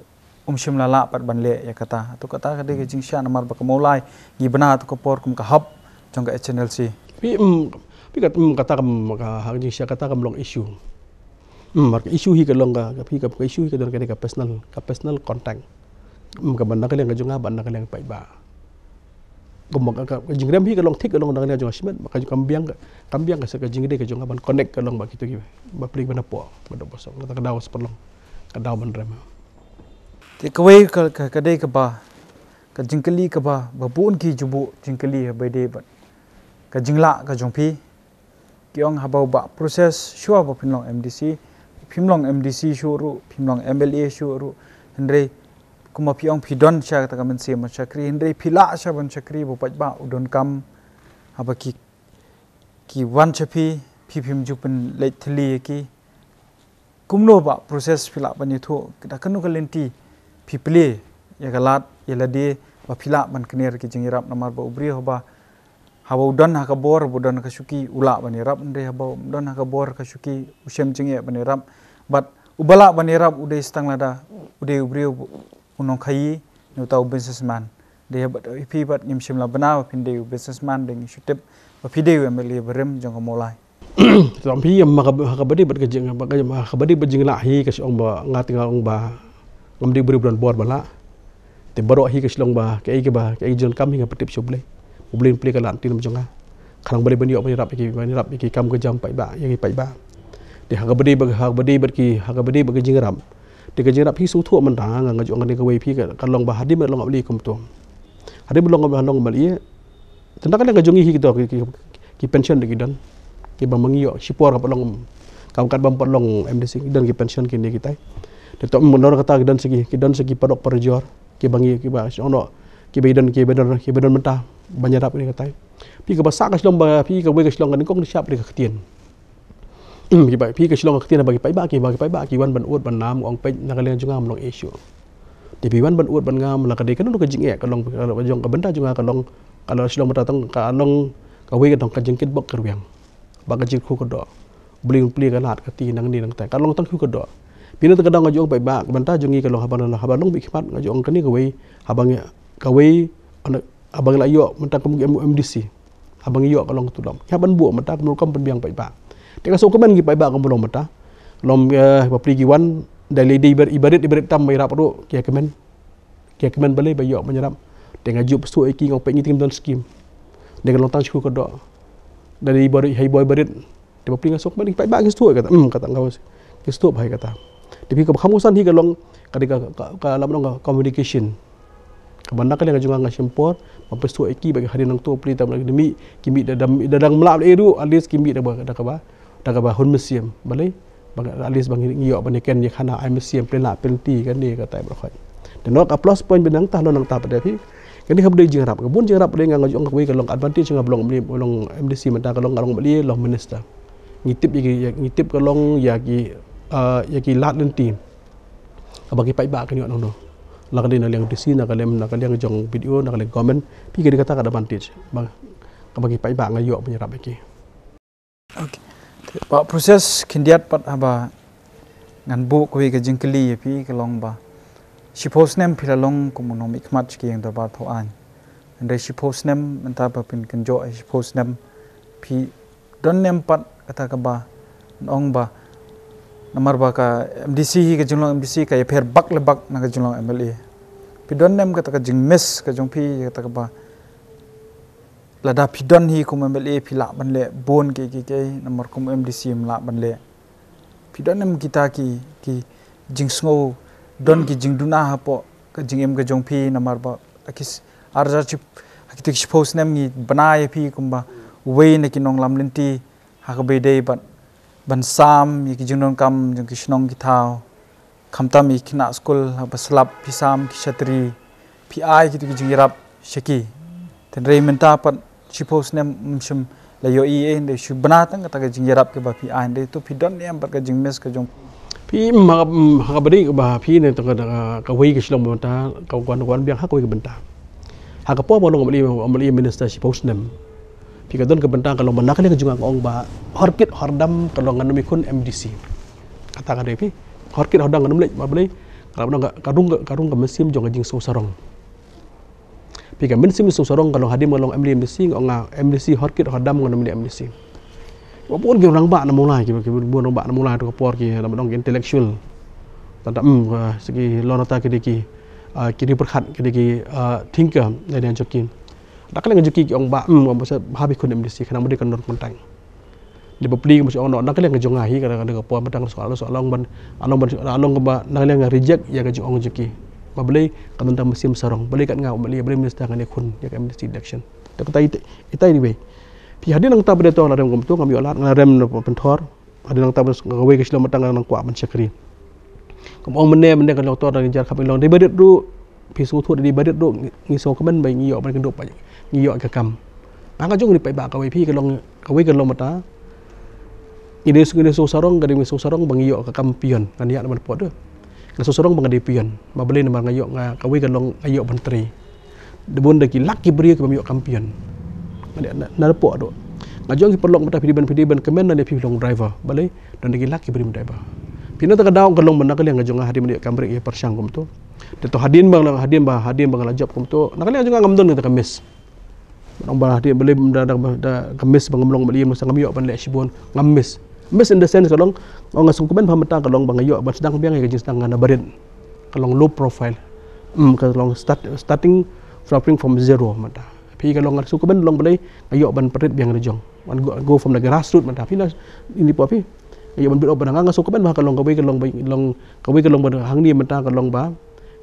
um shym la lah pat ban leh ïa kata. Hato kata ka dei ka jingshisha namar ba ka Mawlai ngi bna hato ka por kum ka hub jong ka H N L C. Phi, mm, phi kat, mm, kata kam ka ha ka jingshisha kata kam long issue. Mm, mar ka issue hi ka long ka, ka phi ka, ka issue hi ka don ka dei ka personal, ka personal contact. Mm, ka ban na ka liang ka jong nga, ban na ka liang paidbah. Kumba ka, ka, ka jingrem hi ka long thik ka long na ka liang jong nga shimet, ka kam biang ka, kam biang ka sa ka jingdei ka jong nga ban connect ka long ba kito ki bapli ba na poh, ba dok ba song, kata ka daw sa pynlong, ka daw ban rem. Te kawei ka, ka, ka dei kaba, ka jingkylli kaba, ba bun ki ju buh jingkylli haba ïadei bad ka jinglah ka jong phi. Ki ong haba u bah process shuwa ba phin long M D C, phim long M D C shuh ruh, phim long M L A shuh ruh. Hynrei kumba phi ong phi don sha kata ka mynsiem ban shakri, hynrei phi lah sha ban shakri ba u paidbah u donkam, haba ki, ki wan sha phi, phi phim ju pynleit thylli ïa ki. Kumno bah process phi lah ban ïathuh, da kano ka lynti phi plie ïa ka lad ïa lade ba phi lah ban kner ki jingïarap, namar ba u briew haba, haba u don ha ka bor, haba u don ha ka shuki u lah ban ïarap, hynrei haba um don ha ka bor ha ka shuki u shem jingeh ban ïarap. Bad uba lah ban ïarap u dei sa tang lada u dei u briew u nongkhaïi ne uta u businessman. Dei bad phi bad ngim shym la bna ba phin dei u businessman, dei ngi shu tip ba phi dei u M L A barim jong ka Mawlai. Te phi ïa ma ka, ha kaba dei bad ka jing, ha kaba dei bad jinglah hi ka shu ong ba nga te nga ong ba ngam dei u briew ba don bor ba lah. Te baroh hi ka shu long ba kaei kaba, kaei ka jingdonkam hi nga pyntip sha U Blei. U Blei un plie ka lad ïa ki lem jong nga. Khnang ba dei ban ïoh ban ïarap ïa ki, ban ïarap ïa ki kam ka jam paidbah, ïa ki paidbah. Te ha kaba dei bad, ha kaba dei bad ki, ha kaba dei bad ka jingïarap. Te ka jingïarap hi sngewthuh mynta nga, nga ju ong kane kawei phi ka, ka long ba hadien ba long U Blei kumto. Hadien ba long, ba long U Blei. Tang da ka liang ka jong ngi hi kito ki, ki, ki pension de ki don. Kiba ma ngi ïoh shipor ka pat long, kam kat bym pat long M D C ki don ki pension kine kitai. Te to mynno kata ki don sa ki, ki don sa ki parok parajor. Kiba ngi, kiba shu ong noh, kiba don, kiba don, kiba don mynta ban ïarap kine kitai. Phi kaba sah ka shlong ba, phi kawei ka shlong ka nyngkong dei shap dei ka ktien. Kiba, phi ka shlong ka ktien ba ki paidbah, kiba ki paidbah ki wan ban ud ban nam, ong peit na ka liang jong nga ym long issue. Te phi wan ban ud ban ngam la ka dei kano ka jingeh ka long, ka long ka jong ka bynta jong nga ka long, ka long shlong bynta tang ka long kawei ka dong ka jingkitbok kyrwiang. ba ka jingkyrkhu ka doh. Bling bling ka lad ka ti nang ni nang tai. Ka long tang kyrkhu ka doh. Pynban ta ka dang nga jong paidbah, ka bynta jong ngi ka long haba, haba long bad khmat nga jong kane kawei, haba ngi, kawei, ana, haba ngi la ïoh mynta kum M D C. Haba ngi ïoh ka long tu dom. Haba ngi buh mynta kum rukom pynbiang paidbah. Te nga sngewkmen ki paidbah kum long mynta. Long, eh, bapli ki wan, da lei dei ibarit, ibarit, ibarit tam ïarap ruh, ki ïa kmen. Ki ïa kmen balei ba ïoh ban ïarap. Te nga ju pynsuh ïa ki, nga ong peit ngi te ngim don skim. Dei ka long tang shu ka doh. Da dei bor, hai bor barit. Te bapli nga sngewkmen ki paidbah ki sngewthuh kata. Hmm, kata nga, ki sngewthuh bha ïa kata. Te phi kaba kham kongsan hi ka long ka dei ka, ka, ka, lama nong ka communication. Kaba na ka liang ka jong nga nga shim por ban pynsuh ïa ki ba ki hadien nangto pli tam ki mih, ki mih da dang, da dang mlak eh ruh, at least ki mih da ba, da kaba, da kaba hun mynsiem. Balei? Ba at least ba ngi ïoh ban ïa ken ïa khana ai mynsiem, pynlah pynti kane katai baroh khoit. Te noh ka plus point ba nangta, noh nangta pat de phi. Kane ka ba dei jingïarap, ka bun jingïarap ba dei nga, nga jong kawei ka long advantage nga ba long M D C mynta, ka long nga long M L A, long minister. Ngi tip ïa ki, ïa, ngi tip ka long ïa ki, ah, ïa ki lad lynti. Kaba ki paidbah kin ïoh nangno. La ka dei na liang D C, na ka liang, na ka liang jong B D O, na ka liang government. Phi, ka dei kata ka advantage ba, kaba ki paidbah nga ïoh ban ïarap ïa ki. Okay. Te ba process khyndiat pat haba ngan buh kawei ka jingkylli ïa phi ka long ba, shiphew snem phi la long kum u nongmihkhmat sha ki ïing dorbar thaw aiñ. Hynrei shiphew snem mynta ba phin kynjoh ïa shiphew snem, phi don ne em pat kata kaba, ngan ong ba, namar ba ka M D C hi, ka jinglong M D C ka ïapher bak le bak na ka jinglong M L A. Phi don ne em kata ka jingmiss ka jong phi kata kaba, lada phi don hi kum M L A phi lah ban leh bun kiei kiei, namar kum M D C ym lah ban leh. Phi don ne em kita ki, ki jingsngew, don ki jingduna hapoh ka jingim ka jong phi, namar ba ha ki s-, ar hajar ship-, ha kito ki shiphew snem ngi bna ïa phi kumba uwei na ki nonglam lynti ha kaba ïadei bad ban sam ïa ki jingdonkam jong ki shnong ki thaw. Khamtam ïa ki khynnah skul haba slap phi sam ki shatri, phi ai kito ki jingïarap sha ki. Hynrei mynta pat shiphew snem ym shym la ïohi ei, hynrei shu bna tang kata ka jingïarap kaba phi ai, hynrei to phi don ne em pat ka jingmiss ka jong phi? Phi, mm, ha, mm, ha kaba dei kaba phi ne tang ka, ka, kawei ka shlong mynta, ka wan, wan biang ha kawei ka bynta. Ha ka por ba long M L A, M L A minister shiphew snem. Phi, ka don ka bynta ka long ba na ka liang ka jong nga nga ong ba hor kit hor dam ka long ngan ym ïakhun M D C. Kata ka dei phi. Hor kit hor dam ngan ym leit, balei? Ka long ka, ka rung ka, ka rung ka mynsiem jong ka jingsngew sarong. Phi, ka mynsiem jingsngew sarong ka long hadien ba long M L A M D C, nga ong nga M D C hor kit hor dam ngan ym leit M D C. Ba bun ki rangbah na Mawlai, ki, ki bun rangbah na Mawlai tu ka por ki, lama dang ki intellectual. Tang ta, mm, ah, sha ki lon ata ki dei ki, ah, ki dei pyrkhat, ki dei ki, ah, thinker, na liang jong ki. Na ka liang jong ki ki ong ba, mm, ba sa, ba hap ïakhun M D C, khnang ba dei ka nor kontang. Dei bapli ka ba sa ong noh, na ka liang jong nga hi, ka, ka, ka por mynta nga sa, sa long ban, long ban, long ba, na ka liang nga reject ïa ka jingong jong ki. Ba balei, ka don tang mynsiem sarong, balei kat nga, balei, balei minister ngan ïakhun ïa ka M D C election. Te kata ita, ita ri wei. Phi, hadien nangta ba dei to nga la rem kumto, ngam ïoh lad, nga la rem na pynthor. Hadien nangta ba kawei ka shlong mynta nga nang kwah ban shakri. Kum ong mynne, mynne ka long to da ngi jar khap ngi long dei barit ruh. Phi sngewthuh dei barit ruh, ngi, ngi sngewkmen ba ngi ïoh ban kyndup ba ngi ïoh ka kam. Ba nga jong ngi paidbah kawei phi ka long, kawei ka long mynta. Ngi dei, ngi dei sngewsarong, ka dei ngi sngewsarong ba ngi ïoh ka kam pion, ngan ïa ban pot. Nga sngewsarong ba nga dei pion. Ba balei namar nga ïoh nga kawei ka long nga ïoh ban trei. Da bun da ki lak ki briew ki bym ïoh kam pion. Nga dei na, na repoh ruh. Nga jong ki paralok mynta phi dei ban, phi dei ban kmen na ne phi long driver. Balei, don da ki lak ki briew driver. Phi, na ta ka daw ka long mynta ka liang ka jong nga hadien ba dei kam briew ïa pyrshang kumto. Te to hadien ba nga la, hadien ba, hadien ba nga la jop kumto. Na ka liang jong nga ngam don kata ka miss. Nang ba hadien balei da, da, da ka miss ba ngam long ba ïa masa ngam ïoh ban leh shibun, ngam miss. Miss in the sense ka long, nga sngewkmen ba mynta ka long ba nga ïoh ban sdang biang ïa ka jingsdang nga na barit. Ka long low profile. Hmm, ka long start, starting suffering from zero mynta. Phi, ka long nga sngewkmen long balei nga ïoh ban pynrit biang ïa la jong. Ban go, go from the grassroots mynta. Phi, na ini po phi. Nga ïoh ban build up ba nga, nga sngewkmen ba ka long kawei ka long ba long kawei ka long ba hangne mynta ka long ba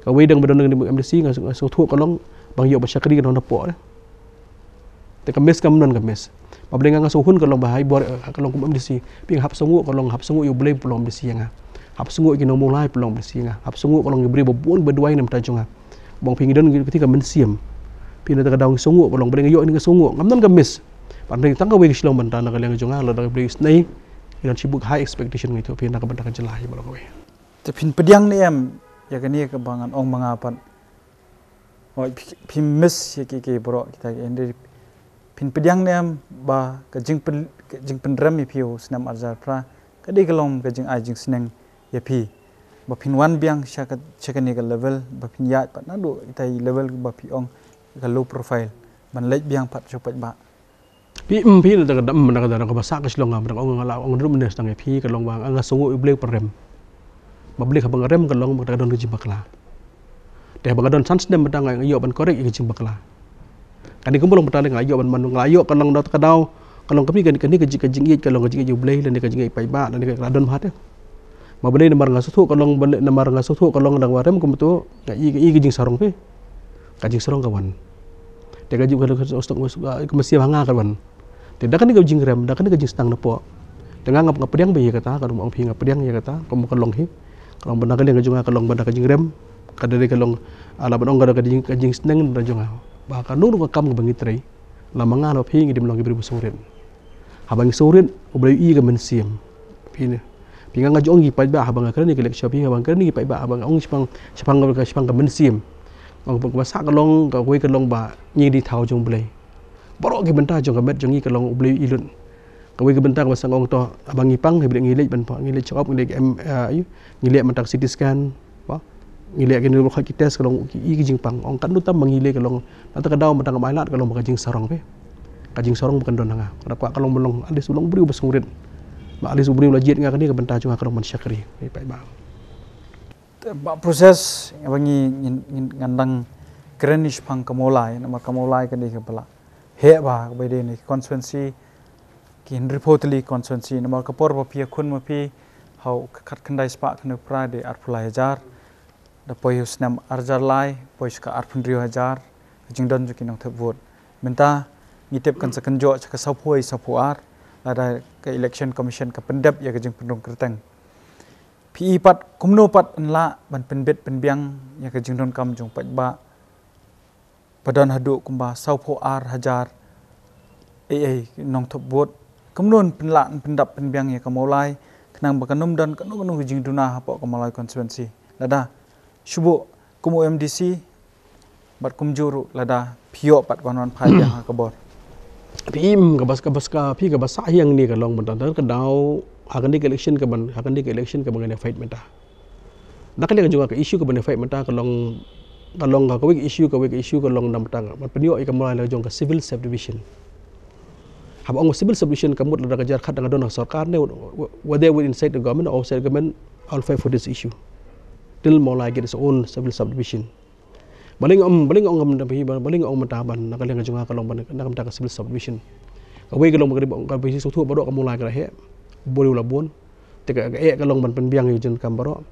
kawei dang ba don dang M D C nga sngewthuh ka long ba nga ïoh ban shakri ka long na po. Te ka miss kam don ka miss. Ba balei nga, nga sngewhun ka long ba hai bor, eh, ka long kum M D C. Phi, nga hap sngew ka long, hap sngew ïa U Blei ba long M D C ïa nga. Hap sngew ïa ki nong Mawlai ba long M D C ïa nga. Hap sngew ka long ki briew ba bun ba duwai na bynta jong nga. Ba phi, ngi don kiti ka mynsiem. Phi, na ta ka daw ngi sngew ka long, balei nga ïoh ngi sngew. Ngam don ka miss. Ba ngi tang kawei ka shlong mynta na ka liang jong nga, la da ka Blei snei. Ngi don shibun high expectation ngi tu phi na ka bynta ka jylla hi ba long kawei. Te phin pdiang ne em ïa kane kaba ngan ong ma nga pat. Oi, phi, phi miss ïa ki, ki baroh kita ki, hynrei phin pdiang ne em ba ka jingpyn-, Jingpynrem ïa phi u snem arjar phra ka dei ka long ka jingai jingsneng ïa phi ba phin wan biang sha ka, sha kane ka level ba phin ïaid pat naduh ita i level ba phi ong ka low profile ban leit biang pat sha u paidbah. Phi, mm, phi na ka dam na ka dam ka ba sah ka shlong, nga ba ong nga la ong drum ne stang ïa phi ka long ba nga sngew U Blei u pynrem. Ba Blei ka ba nga rem ka long ba ka don ka jingbakla. Te ba nga don san snem ba nga ïoh ban korek ïa ka jingbakla. Kane ka mut long ba nga ïoh ban man nga ïoh ka long da ka daw ka long ka phi kane ka jing, ka jingïeit ka long ka jingïeit U Blei lane ka jingïeit paidbah lane ka don bha te. Ba Blei namar nga sngewthuh ka long, namar nga sngewthuh ka long dang ba rem kumto nga i, i ka jingsarong phi. Ka jingsarong ka wan. Te ka jing ka stok ka masiam ha nga ka wan. Te da kane ka jingrem, da kane ka jingsneng na pok. Te nga nga pdiang ba ïa kata, ka dum ong phi nga pdiang ïa kata, ka mut ka long hi. Ka long ba na ka liang ka jong nga ka long ba da ka jingrem. Ka dei ka long ala ban ong ka da ka jing, ka jingsneng da jong nga. Ba ka nuru ka kam ka ba ngi trei. La ma nga la phi ngi dim long ki briew ba sngewrit. Haba ngi sngewrit, U Blei u i ka mynsiem. Phi ne. Phi nga nga jong ki paidbah haba nga kren ki lecture phi haba nga kren ki paidbah haba nga ong shipang, shipang ka, shipang ka mynsiem. Ong ba sa ka long ka wei ka long ba ngi dei thaw jong Blei. Baroh ki bynta jong ka met jong ngi ka long U Blei u i lut. Ka wei ka bynta ka ba sa nga ong to haba ngi pang haba ngi leit ban pang ngi leit check up ngi leit em, eh, ngi leit mynta ka C T scan. Ba ngi leh kine ruh ki test ka long ki i ki jingpang ong kan du tam ba ngi leh ka long nata ka daw mynta ka mai lad ka long ba ka jingsarong phi. Ka jingsarong ba kan don ha nga ka da kwah ka long ba long at least u long briew ba sngewrit. Ba at least u briew la jied nga kane ka bynta jong nga ka long ban shakri. Ba ba process ba ngi ngin, ngin ngan dang kren ni shipang ka Mawlai namar ka Mawlai ka dei ka ba la heh ba ka ba dei ni constituency ki hynriew phew tylli constituency namar ka por ba phi ïakhun ma phi ha u khatkhyndai spah khyndaiphra dei arphew lai hajar. Da poi u snem arjar lai poi sha ka arphew hynriew hajar ka jingdon jong ki nongthep vote. Mynta ngi tip kan sa kynjoh sha ka sawphew wei sawphew ar lada ka election commission ka pyndep ïa ka jingpynrung kyrteng. Phi i pat kumno pat yn lah ban pynbit pynbiang ïa ka jingdonkam jong paidbah ba don haduh kumba sawphew ar hajar ei ei nongthep vote. Kumno yn pynlah yn pyndap pynbiang ïa ka Mawlai khnang ba kan ym don kano kano ka jingduna hapoh ka Mawlai constituency. Lada shu buh kum u M D C bad kumjuh ruh lada phi ïoh pat ban wan phai biang ha ka bor. Phi im ka bas ka bas ka phi ka bas sa hiang ni ka long mynta ka daw ha kane ka election ka ban ha kane ka election ka ban fight mynta. Na ka liang jong ka issue ka ban fight mynta ka long ka long ka wei ka issue ka wei ka issue ka long na mynta ka ban pynïoh ïa ka Mawlai la jong ka civil subdivision. Haba ong civil subdivision ka mut lada ka jar khat da ka don ha sorkar ne whether within inside the government or outside the government, I'll fight for this issue till Mawlai get its own civil subdivision. Baling ong baling ong mynta phi baling ong mynta ban na ka liang jong ka long ban na ka mynta ka civil subdivision. Ka wei ka long ka dei ka bisi suthu baroh ka Mawlai ka la heh. Bori u la bun. Te ka eh ka long ban pynbiang ïa u jingkam baroh.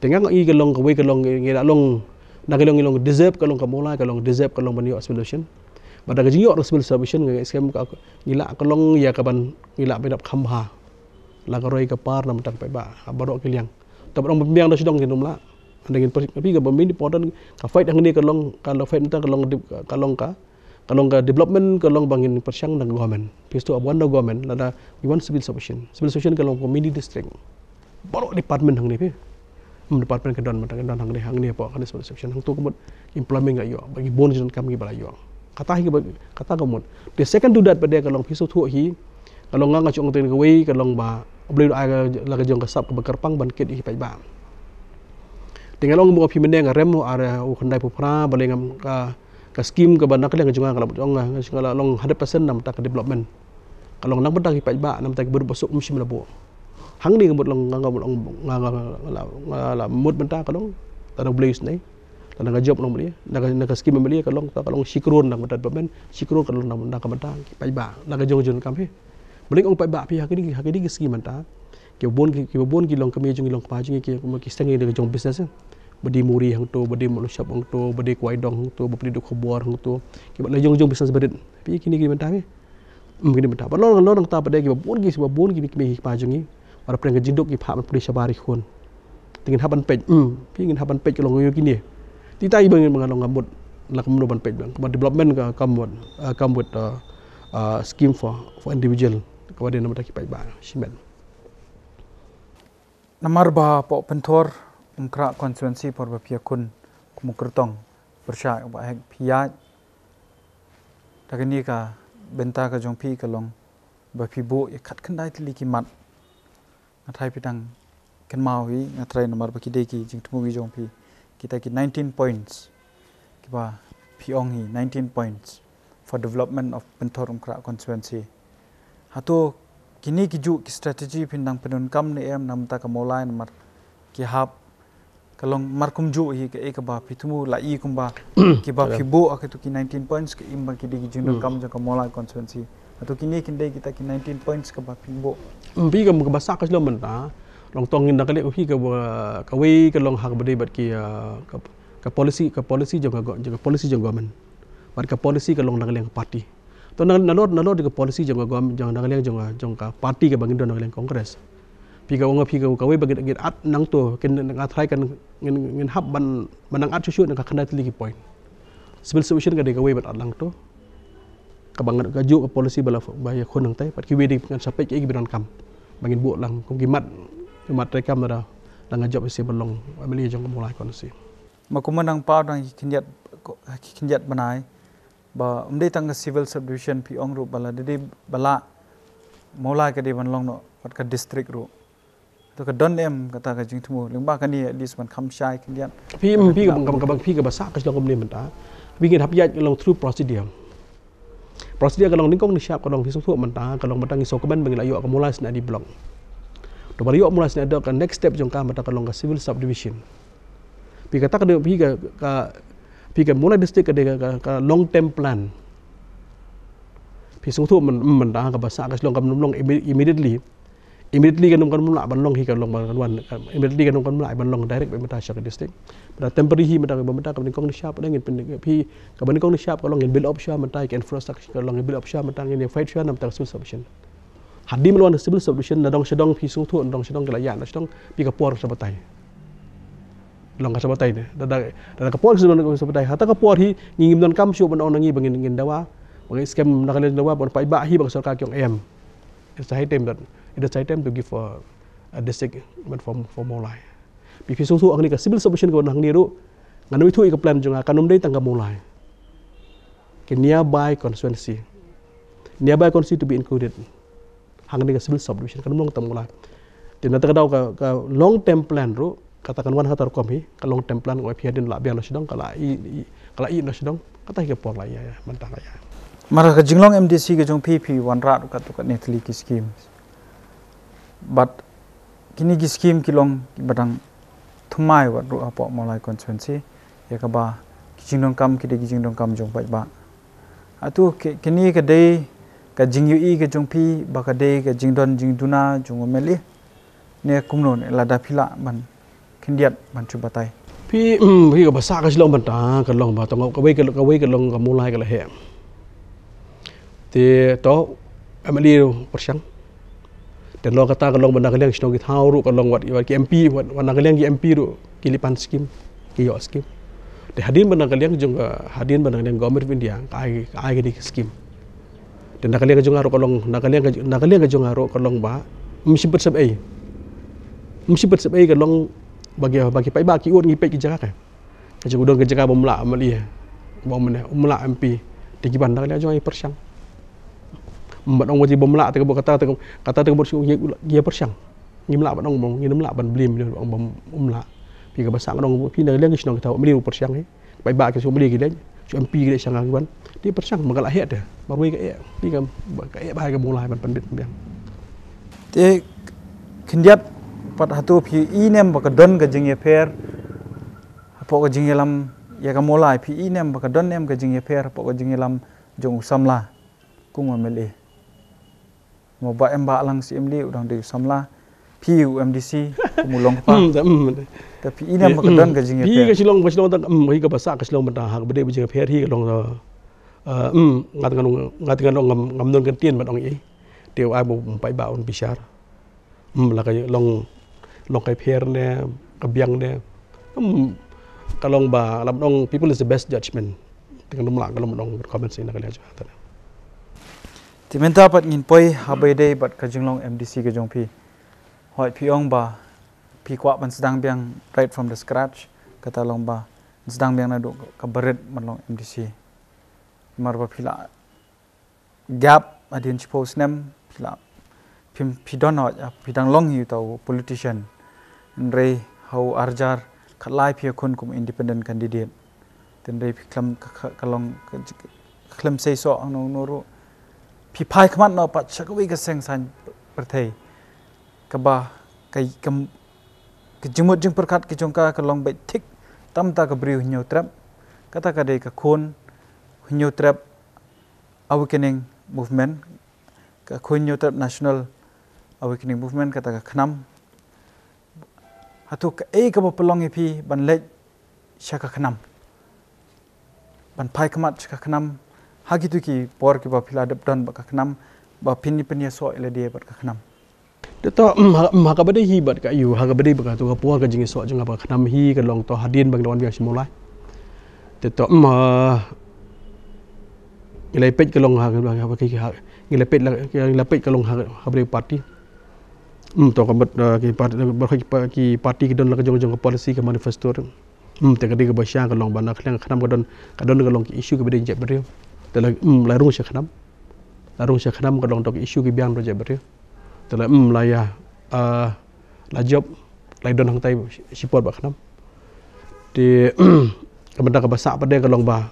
Te nga nga i ka long ka wei ka long ngi la long na ka long ngi long deserve ka long ka Mawlai ka long deserve ka long ban ïoh civil subdivision. Bad da ka jingïoh civil subdivision nga skem ka ngi la ka long ïa ka ban ngi la ban dap kham bha. La ka roi ka par na mynta ka paidbah baroh ki liang. Te ba dang pynbiang da sdang kin ym lah. Ynda ngin pyrshang ka ba main important ka fight hangne ka long ka long fight mynta ka long ka long ka ka long ka development ka long ba ngin pyrshang da government. Phi shu wan da government lada ngi wan civil subdivision. Civil subdivision ka long ka mini district. Baroh department hangne phi. Hm department ka don mynta ka don hangne hangne hapoh ka civil subdivision. Hangto ka mut employment ka ïoh ba ngi bun jingdonkam ngi ba la ïoh. Kata hi ka ba kata ka mut. The second to that pat de ka long phi shu thuh hi. Ka long nga nga chong te kawei ka long ba U Blei u ai la ka jong ka sap ka ba kyrpang ban kit ïa ki paidbah. Te nga long ba phi mynne nga rem u ar u khyndai phew phra ba leng ka ka skim ka ba na ka liang ka jong nga ka la jong nga nga la long hundred percent na ka bynta ka development. Ka long na ka bynta ki paidbah na ka bynta ki briew ba suk um shym la buh. Hangne ka mut long nga nga long nga nga la mut mynta ka long. Tang U Blei u sngewthuh. Tang ka job long mynne na ka skim mynne ka long ka long shi klur na ka bynta development shi klur ka long na ka bynta ki paidbah na ka jong jong kam hi. Ba leng ong paidbah phi ha kine ha kine ki skim mynta. Ki bun ki bun ki long kmie jong ki long kpa jong ki ki seng ki jong business. Ba dei muri hangto ba dei mulu shop hangto ba dei kwai dong hangto ba pli duk khubor hangto. Ki ba la jong jong business ba dei phi kine ki mynta phi. Hm kine mynta ba long long ta ba dei ki ba bun ki ba bun ki kmie ki kpa jong ki. Ba da pyrshang ka jingduk ki pha ban pli shabar ki khun. Te ngin hap ban peit hm phi ngin hap ban peit ki long ïa kine. Te tai ba ngin ba long ngamut la kumno ban peit ba development ka kam wad kam wad scheme for for individual. Ka ba dei na mynta ki paidbah shimet. Namar ba pok pynthor Umkrah constituency por ba phi ïakhun kum u kyrtong pyrshah ba hek phi ïaid. Da kane ka bynta ka jong phi ka long ba phi buh ïa khatkhyndai tylli ki mat. Nga tharai phi dang kynmaw hi, nga tharai namar ba ki dei ki jingthmu ki jong phi. Kita ki nineteen points kiba phi ong hi, nineteen points for development of Pynthorumkhrah constituency. Hato kine ki juh ki strategy phin dang pyndonkam ne em na bynta ka Mawlai namar ki hap ka long mar kumjuh hi kaei kaba phi thmu la i kumba kiba phi buh ha kito ki nineteen points ka im ba ki dei ki jingdonkam jong ka Mawlai constituency. Hato kine kin dei kita ki nineteen points kaba phi buh? Ym, phi ka, kaba sah ka shlong mynta, long tong ngin da ka leh hi kaba, kawei ka long ha kaba dei bad ki, ah, ka, ka policy, ka policy jong ka go-, jong ka policy jong government. Bad ka policy ka long na ka liang party. To na, nalor, nalor da ka policy jong ka gov-, jong na ka liang jong, jong ka party kaba ngin don na ka liang Congress. Phi ka ong phi ka, kawei ba ngin, ngin add nangto, kin nga tharai kan ngin, ngin hap ban, ban nang add shuh shuh na ka khyndai tylli ki point. Civil subdivision ka dei kawei ban add nangto. Kaba ngan ka juh ka policy ba la, ba ïakhun nangtai, bad kiwei de ngan sa peit kiei kiba donkam ba ngin buh lang kum ki mat, ki mat treikam da, da nga jop ïa si ba long M L A jong ka Mawlai constituency. Ma kumba nang paw dang ki khyndiat, ki khyndiat bnai ba ym dei tang ka civil subdivision phi ong ruh ba la dei, dei ba la Mawlai ka dei ban long noh wat ka district ruh. To ka don em kata ka jingthmu lyngba kane at least ban kham shai khyndiat. Phi, phi ka, ka, ka, phi kaba sah ka shlong kumne mynta. Phi ngin hap ïaid long through procedure. Procedure ka long nyngkong nyngshap ka long phi sngewthuh mynta ka long mynta ngi sngewkmen ba ngi la ïoh ka Mawlai Sniah D block. To ba la ïoh Mawlai Sniah D ka next step jong ka mynta ka long ka civil subdivision. Phi kata ka dei phi ka, ka, phi ka Mawlai district ka dei ka, ka, ka long term plan. Phi sngewthuh myn-, mynta kaba sah ka shlong kam long imme-, immediately. Immediately kan ym, kan ym lah ban long hi ka long ban wan. Immediately kan ym, kan ym lah ban long direct ba mynta sha ka district. Mynta temporary hi mynta ba mynta kaba nyngkong nyngshap ngin pyn-, phi kaba nyngkong nyngshap ka long ngin build up shuwa mynta ka infrastructure ka long ngin build up shuwa mynta ngin fight shuwa na bynta ka civil subdivision. Hadien ba la wan civil subdivision na dong sha dong phi sngewthuh na dong sha dong ki la ïaid na sha dong phi ka por sa batai. Long ka sa batai de. Da, da, da ka por sa batai. Hata ka por hi ngi ngim donkam shuh ban ong na ngi ba ngin, ngin dawa. Ba ngi skhem na ka liang dawa ban paidbah hi ba ka sorkar ki ong em. It's a high time that, it is high time to give a, a district for, for Mawlai. Phi, phi sngewthuh hangne ka civil subdivision ka wan hangne ruh. Ngan ym ithuh ïa ka plan jong nga kan ym dei tang ka Mawlai. Ka nearby constituency. Nearby constituency to be included. Hangne ka civil subdivision kan ym long tang Mawlai. Te na kata ka daw ka, ka long term plan ruh kata kan wan ha kata rukom hi, ka long term plan ka phi hadien la biang na sha dong ka la i, i, ka la i na sha dong kata hi ka por la ïa, ïa, mynta la ïa. Mar ka jinglong M D C ka jong phi phi wanrah ruh katto katne tylli ki scheme. Bad kine ki scheme ki long kiba dang thymmai wat ruh hapoh Mawlai constituency ïa kaba ki jingdonkam ki dei ki jingdonkam jong paidbah. Hato ki, kine ka dei ka jingïohi ka jong phi ba ka dei ka jingdon jingduna jong u M L A? Ne kumno ne lada phi lah ban khyndiat ban shu batai. Phi, phi kaba sah ka shlong mynta ka long ba tang kawei ka, kawei ka long ka Mawlai ka la heh. Te to M L A ruh pyrshang. Te long kata ka long ba na ka liang shnong ki thaw ruh ka long wat, wat ki M P, wat, wat na ka liang ki M P ruh ki leh pan scheme, ki ïoh scheme. Te hadien ba na ka liang jong ka, hadien ba na ka liang Government of India ka ai, ka ai ka dei ka scheme. Te na ka liang ka jong nga ruh ka long, na ka liang ka, na ka liang ka jong nga ruh ka long ba ym shym peit sep ei. Ym shym peit sep ei ka long ba ki, ba ki paidbah ki ud ngi peit ki jaka ka. Ka jong u don ka jaka ba ym lah M L A, ba ym ne, ym lah M P. Te ki ban na ka liang jong nga pyrshang. Ym ban ong ba ym lah te ka bor kata, te ka, kata te ka bor shu ngi, ngi pyrshang. Ngim lah ban ong ba ngim lah ban blame ïa ong ba ym lah. Phi kaba sah nga ong ba phi na ka liang ki shnong ki thaw M L A u pyrshang hi. Paidbah ki shu M L A ki leit, shu M P ki leit sha nga ki wan. Te pyrshang ma ka la heh te. Marwei ka eh. Phi ka, ka eh ba ka Mawlai ban pynbit biang. Te khyndiat pat hato phi i ne em ba ka don ka jingïapher hapoh ka jingïalam ïa ka Mawlai, phi i ne em ba ka don ne em ka jingïapher hapoh ka jingïalam jong u samla kum u M L A? Mo ba em ba lang shi M L A u dang dei u samla, phi u M D C kum u long kpa. Hmm, ta, hmm. Ta phi i ne em ba ka don ka jingïapher? Phi ka shlong, ka shlong ta, hmm, hi kaba sah ka shlong mynta ha kaba dei ba jingïapher hi ka long ta. Ah, hmm, ngat ngan, ngat ngan ngam, ngam don ka ktien ban ong ei. Te u ai ba u paidbah un bishar. Hmm, la ka long, long ka pher ne ka biang ne. Hmm, ka long ba lam ong people is the best judgment. Te kan ym lah ka long ban ong comment sha na ka liang jong nga ta. Te mynta pat ngin poi ha ba ïadei bad ka jinglong M D C ka jong phi. Hooid phi ong ba phi kwah ban sdang biang right from the scratch, kata long ba sdang biang naduh kaba rit ban long M D C. Mar ba phi la gap hadien shiphew snem, phi La phim phi don hok, phi dang long hi uta u politician. Hynrei ha u arjar khatlai phi ïakhun kum independent candidate. Hynrei phi khlem ka, ka, ka long ka, ka khlem sei soh hangno hangno ruh. Phi phai khmat noh pat sha kawei ka seng saiñ pyrthei. Kaba ka, ka, ka jingmut jingpyrkhat ki jong ka ka long beit thik tam ta ka briew Hynñiewtrep. Kata ka dei ka khun Hynñiewtrep Awakening Movement, ka khun Hynñiewtrep National Awakening Movement, kata ka khnam. Hato kaei kaba pynlong ïa phi ban leit sha ka khnam, ban phai khmat sha ka khnam, ha kito ki por kiba phi la dep don bad ka khnam, ba phin ïa pynïasoh ïa lade bad ka khnam? Te to, mm, ha, mm, ha kaba dei hi bad ka ïu, ha kaba dei bad ka tu ka por ka jingïasoh jong nga bad ka khnam hi ka long to hadien ba ngi la wan biang sha Mawlai. Te to, mm, ha, ngi la peit ka long ha, ha, ha, ha, ngi la peit la, ngi la peit ka long ha, ha kaba dei party. Mm, to ka mut, eh, ki party, ki party ki don la ka jong jong ka policy ka manifesto. Hmm, te ka dei kaba shisha ka long ba na ka liang ka khnam ka don, ka don ka long ki issue kiba dei jaitbynriew. Te la, hmm, la rung sha khnam. La rung sha khnam ka long to ki issue ki biang dei jaitbynriew. Te la, hmm, la ïa, ah, la jop, la don hangtai shipor bad khnam. Te, ka bynta kaba sah pat de ka long ba,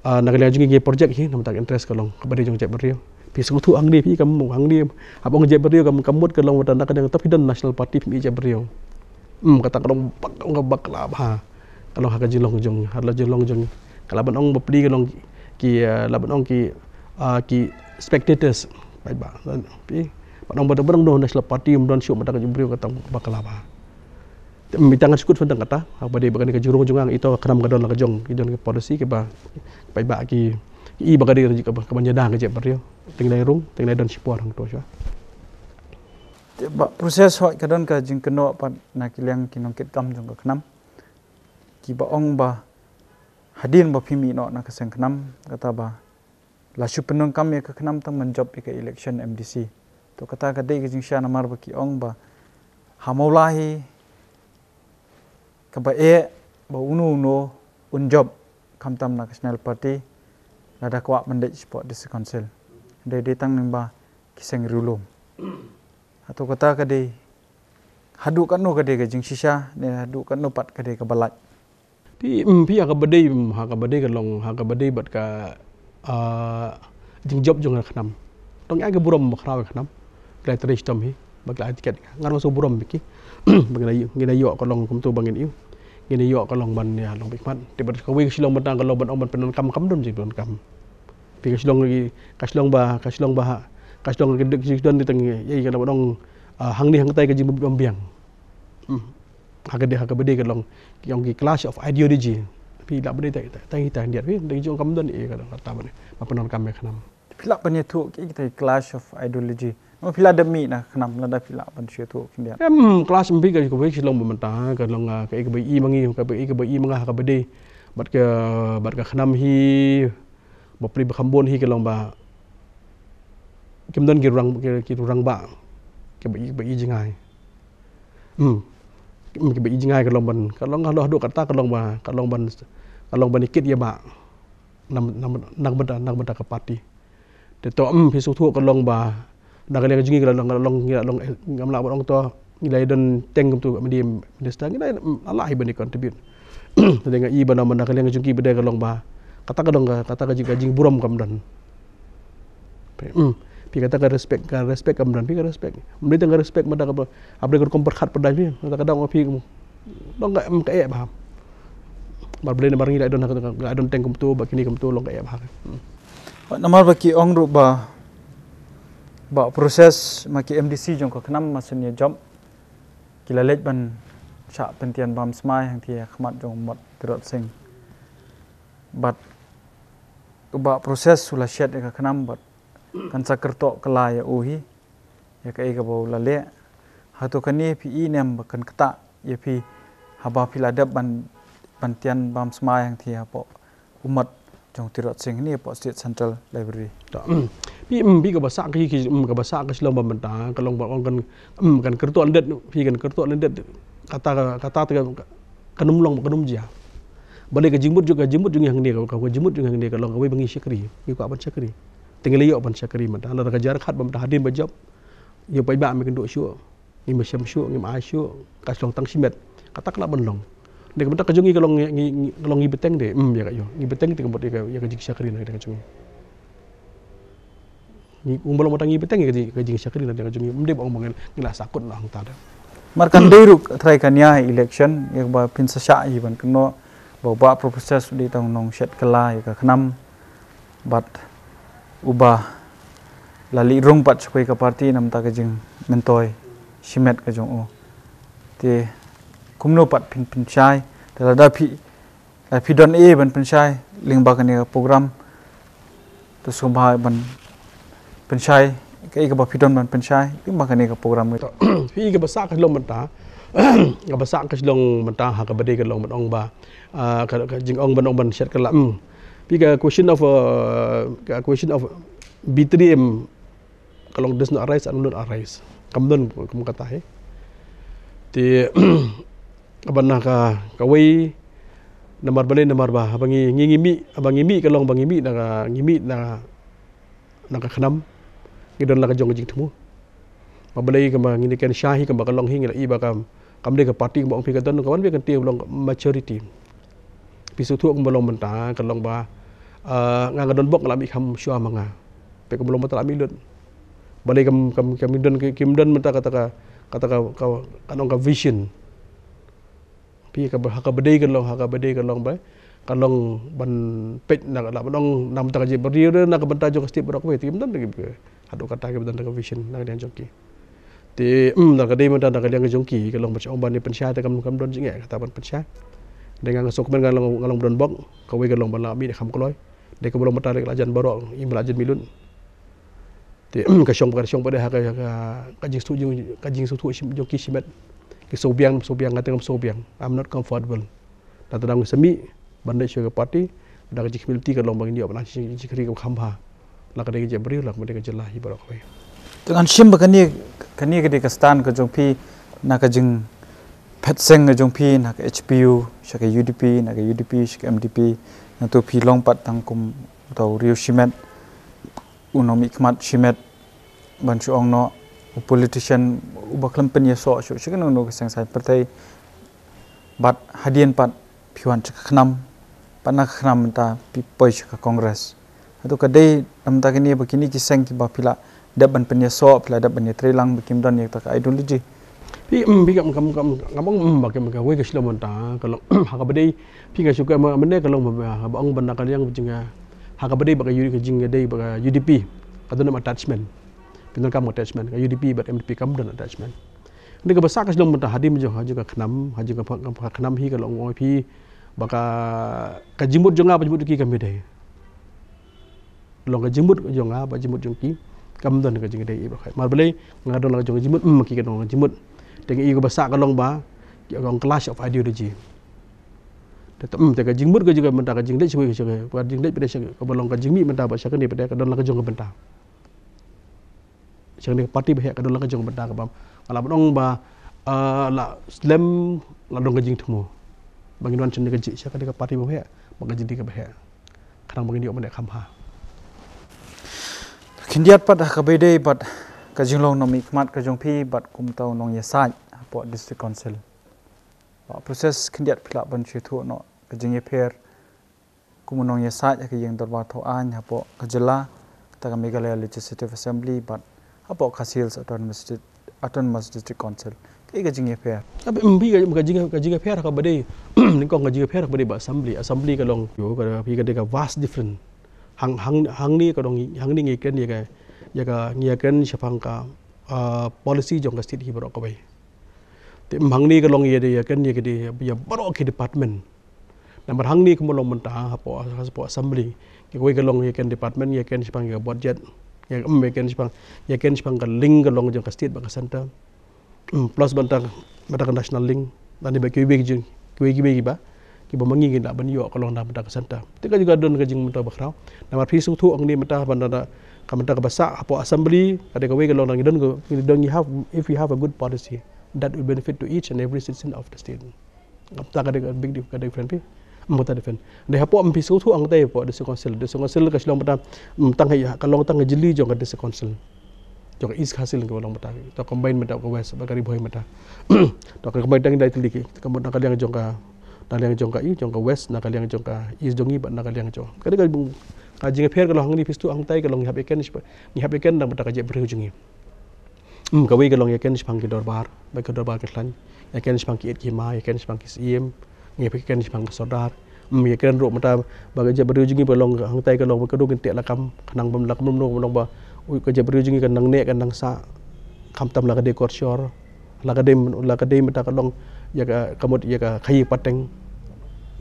ah, na ka liang jong ngi ki project hi, namar ka interest ka long kaba dei jong jaitbynriew. Phi sngewthuh hangne phi kam hangne, haba ong jaitbynriew kam, ka mut ka long ba na ka liang tang phi don National Party phim ïeit jaitbynriew. Hmm, kata ka long bak, ka long bakla bha. Ka long ha ka jinglong jong, ha la jinglong jong. Ka la ban ong bapli ka long ki, ah, la ban ong ki, ah, ki spectators. Paidbah. Phi ban ong ba, ba ong no National Party ym don shuh, mynta ka jingbriew kata bakla bha. Te mynta ngan shu kut tang kata, ha kaba dei ba kane ka jingrung jong nga, ito ka khnam ka don la ka jong, ki don ki policy kiba, paidbah ki, ki i ba ka dei ka, ka ban ïada ka jaitbynriew. Te ngi la rung, te ngi la don shipor hangto shuwa. Te ba process hok ka don ka jingkynnoh pat na ki liang ki nongkitkam jong ka khnam. Kiba ong ba hadien ba phi mih noh na ka seng khnam, kata ba la shu pyndonkam ïa ka khnam tang ban jop ïa ka election M D C. To kata ka dei ka jingshisha namar ba ki ong ba ha Mawlai hi kaba eh ba uno uno un jop khamtam na ka National Party lada kwah ban leit shapoh District Council. Dei dei tang lyngba ki seng riewlum. Hato kata ka dei, haduh katno ka dei ka jingshisha, ne haduh katno pat ka dei kaba lait? Te, mm, phi ha kaba dei, mm, ha kaba dei ka long, ha kaba dei bad ka, ah, jingjop jong ka khnam. Tang ïa ka burom ba khraw ka khnam. Ki la trei shitom hi, ba ki la ai tiket. Ngan ong sngewburom bad ki. Ba ngi la, ngi la ïoh ka long kumto ba ngin ïoh. Ngi la ïoh ka long ban ïa long bad khmat. Te bad kawei ka shu long ban tang ka long ban ong ban pyndonkam kam don jingpyndonkam. Phi ka shu long lagi, ka shu long ba, ka shu long ba ha, ka shu long ka dei ka shu don di tang ïa ka long ban ong, ah, hangne hangtai ka jingbym biang. Hmm. Ha ka dei, ha kaba dei ka long, ki ong ki clash of ideology. Phi lah ba dei tang, tang, tang, tang, diat, phi, dei jong kam don, eh, ka long kata ba ne, ba pyndonkam ïa ka khnam. Phi lah ban ïathuh ki, kita ki clash of ideology. Mo phi lah dep mih na ka khnam, lada phi lah ban shu ïathuh khyndiat. Em, clash em phi ka, ka phi ka shu long ba mynta, ka long, ah, ka, eh, kaba i ma ngi, kaba, eh, kaba i ma nga, ha kaba dei. Bad ka, bad ka khnam hi, bapli ba kham bun hi ka long ba kim don ki rang, ki, ki rangbah kiba i, ba i jngai. Hmm. Kim, kiba i jngai ka long ban, ka long haduh, haduh kata ka long ba, ka long ban, ka long ban ïa kit ïa ba. Nang, nang, nang bynta, nang bynta ka party. Te to, hmm, phi sngewthuh ka long ba na ka liang jong ngi ka long, ka long, ngi la long, eh, ngam lah ban ong to, ngi la don teng kumtu, medi minister, ngi la, hmm, la lah hi ban contribute. Te nga i ba na, na ka liang jong ngi ba dei ka long ba kata ka dang ka, kata ka jing, ka jingburom kam don. Hmm. Phi kata ka respect, ka respect kam don, phi ka respect. Medi tang ka respect mynta ka ba, haba dei ka rukom pyrkhat pyrda phi, kata ka dang phi. Long ka em ka eh bha. Ba Blei namar ngi la don, la don teng kumtu, ba kine kumtu, long ka eh bha. Hmm. Namar ba ki ong ruh ba, ba process ma ki M D C jong ka khnam ma sien ïa jop. Ki la leit ban shah pyntian bam smai hangthie ha khmat jong u Mot Tirot Sing. Bad ba process u la shet ïa ka khnam bad kan sa kyrtoh kylla ïa u hi ïa kaei kaba u la leh. Hato kane phi i ne em ba kan ktah ïa phi haba phi la dep ban, ban tian bam smai hangthie hapoh u Mot jong u Tirot Sing ne hapoh State Central Library? To, mm, phi, mm, phi kaba sah ka hi, ki, mm, kaba sah ka shlong ba mynta ka long ba ong kan, mm, kan kyrtoh lyndet, phi kan kyrtoh lyndet. Kata, kata te ka, kan ym long, kan ym jia. Balei ka jingmut jong, ka jingmut jong ngi hangne, ka, ka jingmut jong ngi hangne ka long kawei ba ngi shakri, ngi kwah ban shakri. Te ngi la ïoh ban shakri mynta, lada ka jar khat ba mynta hadien ba jop, ïoh paidbah me kynduh shuh, ngim shym shuh, ngim ai shuh, ka shlong tang shimet. Kata ka lah ban long. Dei ka mynta ka jong ngi ka long ngi, ngi, ngi, ka long ngi bteng de, em, ïa ka ïoh. Ngi bteng te ka mut ïa ka, ïa ka jingshakri na ka jong ngi. Ngi, um, ba long mynta ngi bteng ïa ka jing, ka jingshakri na ka jong ngi. Em, dei ba ong ba ngi, ngi la sahkut na hangta de. Mar kan dei ruh trai ka nia election, ïa ba phin sa shah hi ban kynnoh, ba ba pro process dei tang nong shet kylla ïa ka khnam. Bad uba la lih rung pat sha kawei ka party namar ka jingmyntoi shimet ka jong u. Te kumno pat phin pynshai, te lada phi, lada phi don ei ban pynshai lyngba kane ka program, to sngewbha ban pynshai kaei kaba phi don ban pynshai lyngba kane ka program. Phi, kaba sah ka shlong mynta, kaba sah ka shlong mynta ha kaba dei ka long ban ong ba, ah, ka, ka jingong ban ong ban shet kylla, em. Phi, ka question of, uh, ka question of B three M ka long does not arise and will not arise. Kam don kum kata hi. Te, kaba na ka, kawei, namar balei, namar ba, ba ngi, ngi, ngi mih, ba ngi mih ka long, ba ngi mih na ka, ngi mih na, na ka khnam. Ngi don la ka jong ka jingthmu. Ba balei kaba ngi ken shah hi kaba ka long hi ngi la i ba kam, kam dei ka party kaba ong phi ka don ka wan phi kan ti long maturity. Phi sngewthuh kumba long mynta ka long ba, ah, nga, nga don bok nga la mih kham shuwa ma nga. Peit kumba long mynta la mih lut. Balei kam, kam, kam don, kim don mynta kata ka, kata ka, ka, ka long ka vision. Phi, kaba, ha kaba dei ka long, ha kaba dei ka long ba, ka long ban peit na ka, la ban ong na ka bynta ka jaitbynriew, na ka bynta jong ka state baroh kawei, te kim don lagi ba, haduh katta kim don ka vision na ka liang jong ki. Te, em, na ka dei mynta na ka liang jong ki, ka long ban ong ban ïa pynshai te kam, kam don jingeh kata ban pynshai. Dei nga, nga sngewkmen nga long, nga long ba don bok, kawei ka long ban la mih kham kloi. Dei kaba long mynta dei ka la jan baroh, im la jan mih lut. Te, ka shong pat, ka shong pat dei ha ka, ka, ka jingsngewthuh, jing, ka jingsngewthuh shim, jong ki shimet. Ki sngewbiang, sngewbiang, nga te ngam sngewbiang. I'm not comfortable. Nangta dang sa mih ban leit sha ka party, da ka jingkhmih lynti ka long ba ngin ïoh ban ai jingshakri kaba kham bha. La ka dei ka jaitbynriew, la ka dei ka jylla hi baroh kawei. Te ngan shim ba kane, kane ka dei ka stand ka jong phi, na ka jingphet seng ka jong phi, na ka H P U sha ka U D P, na ka U D P sha ka M D P, nangta phi long pat tang kum uta u riew shimet, u nongmihkhmat shimet, ban shu ong noh, u politician uba khlem pynïasoh shuh sha kano kano ka seng saiñ pyrthei. Bad hadien pat phi wan sha ka khnam, bad na ka khnam mynta phi poi sha ka Congress. Hato ka dei namar kane ba kine ki seng kiba phi la dep ban pynïasoh, phi la dep ban ïatreilang ba kim don ïa kata ka ideology? Phi, em, phi kam, kam, kam, kam ong, em, ba kim, kawei ka shlong mynta ka long ha kaba dei, phi, nga shu ka ma, mynne ka long ba, ba ong ban na ka liang ba jing, ha kaba dei ba ka U, ka jingdei ba ka U D P ka don attachment. Phi, don kam attachment, ka U D P bad M D P kam don attachment. Ni kaba sah ka shlong mynta hadien jong, ha jong ka khnam, ha jong ka, ka, ka khnam hi ka long ong phi ba ka, ka jingmut jong nga bad jingmut jong ki kam dei. Long ka jingmut jong nga bad jingmut jong ki kam don ka jingdei, i ba khai. Mar balei, nga don la ka jong ka jingmut, em, ki ka don la ka jingmut. Te ngi i kaba sah ka long ba ki ong clash of ideology. Te, em, te ka jingmut ka jong ka mynta ka jingleit sha ka, ka jingleit pat sha kaba long ka jingmih mynta bad sha kane pat ka don la ka jong ka bynta. Sha kane ka party ba heh ka don la ka jong ka bynta kaba nga lah ban ong ba, ah, la slem, la don ka jingthmu ba ngin wan sha kane ka ji, sha kane ka party ba heh, ba ka jingdei kaba heh. Khnang ba ngin ïoh ban leh kham bha. Khyndiat pat ha kaba ïadei bad ka jinglong nongmihkhmat ka jong phi bad kum uta u nongïasaid hapoh District Council. Ba process khyndiat phi lah ban shu ïathuh noh ka jingïapher kum u nongïasaid ha ka ïing dorbar thaw aiñ hapoh ka jylla, kata ka Meghalaya Legislative Assembly bad hapoh Khasi Hills Autonomous Dist-, Autonomous District Council. Kaei ka jingïapher? Ka, em, phi, ka, ka jing, ka jingïapher ha kaba dei, nyngkong ka jingïapher ha kaba dei bad assembly. Assembly ka long, ïoh, ka, phi, ka dei ka vast different. Hang, hang, hangne ka dei, hangne ngi ïakren ïa ka, ïa ka, ngi ïakren shaphang ka, ah, policy jong ka state hi baroh kawei. Te, em, hangne ka long ïa dei ïakren ïa ka dei ïa baroh ki department. Namar hangne kumba long mynta hapoh, hapoh assembly, kawei ka long ïakren department, ïakren shaphang ïa ka budget, ïa, em, ïakren shaphang, ïakren shaphang ka link ka long jong ka state bad ka centre. Em, plus bad kata, bad kata ka national link. Lane bad kiwei kiwei ki jing, kiwei kiwei kiba, kiba ma ngi ngi lah ban ïoh ka long na bynta ka centre. Te ka jong ka don ka jingmyntoi bakhraw. Namar phi sngewthuh hangne mynta bad kata, ka mynta kaba sah hapoh assembly, ka dei kawei ka long ngi don ka, ngi don ngi have, if we have a good policy, that will benefit to each and every citizen of the state. Kata ka dei ka big dif-, ka difference phi. Mynta dei phin, dei hapoh, ym, phi sngewthuh hangtai hapoh District Council. District Council ka shu long mynta, ym, tang ha, ka long tang ha jylliew jong ka District Council, jong ka East Khasi Hills ka long mynta. To combine mynta ka West bad ka Ri Bhoi mynta. To ka combine tang dei tylli ki, ka mut na ka liang jong ka, na liang jong ka i, jong ka West, na ka liang jong ka East jong i bad na ka liang jong ka, ka jingïapher ka long hangne, phi sngewthuh hangtai ka long ngi hap ïaken, ngi hap ïaken da mynta ka jaitbynriew jong ngi. Ym, kawei ka long ïaken shaphang ki dorbar, ba ki dorbar ki khlaiñ. Ïaken shaphang ki ïit ki hima, ïaken shaphang ki syiem, ïaken shaphang ki sordar. Ym, ïaken ruh mynta ba ka jaitbynriew jong ngi ba long hangtai ka long ba ka dei kin teh lakam, khnang ba ym, lakam ym long ba u, ka jaitbynriew jong ngi kan nang neh kan nang sah, khamtam la ka dei korshor, la ka dei, la ka dei mynta ka long ïa ka, ka mut ïa ka khaïi pateng.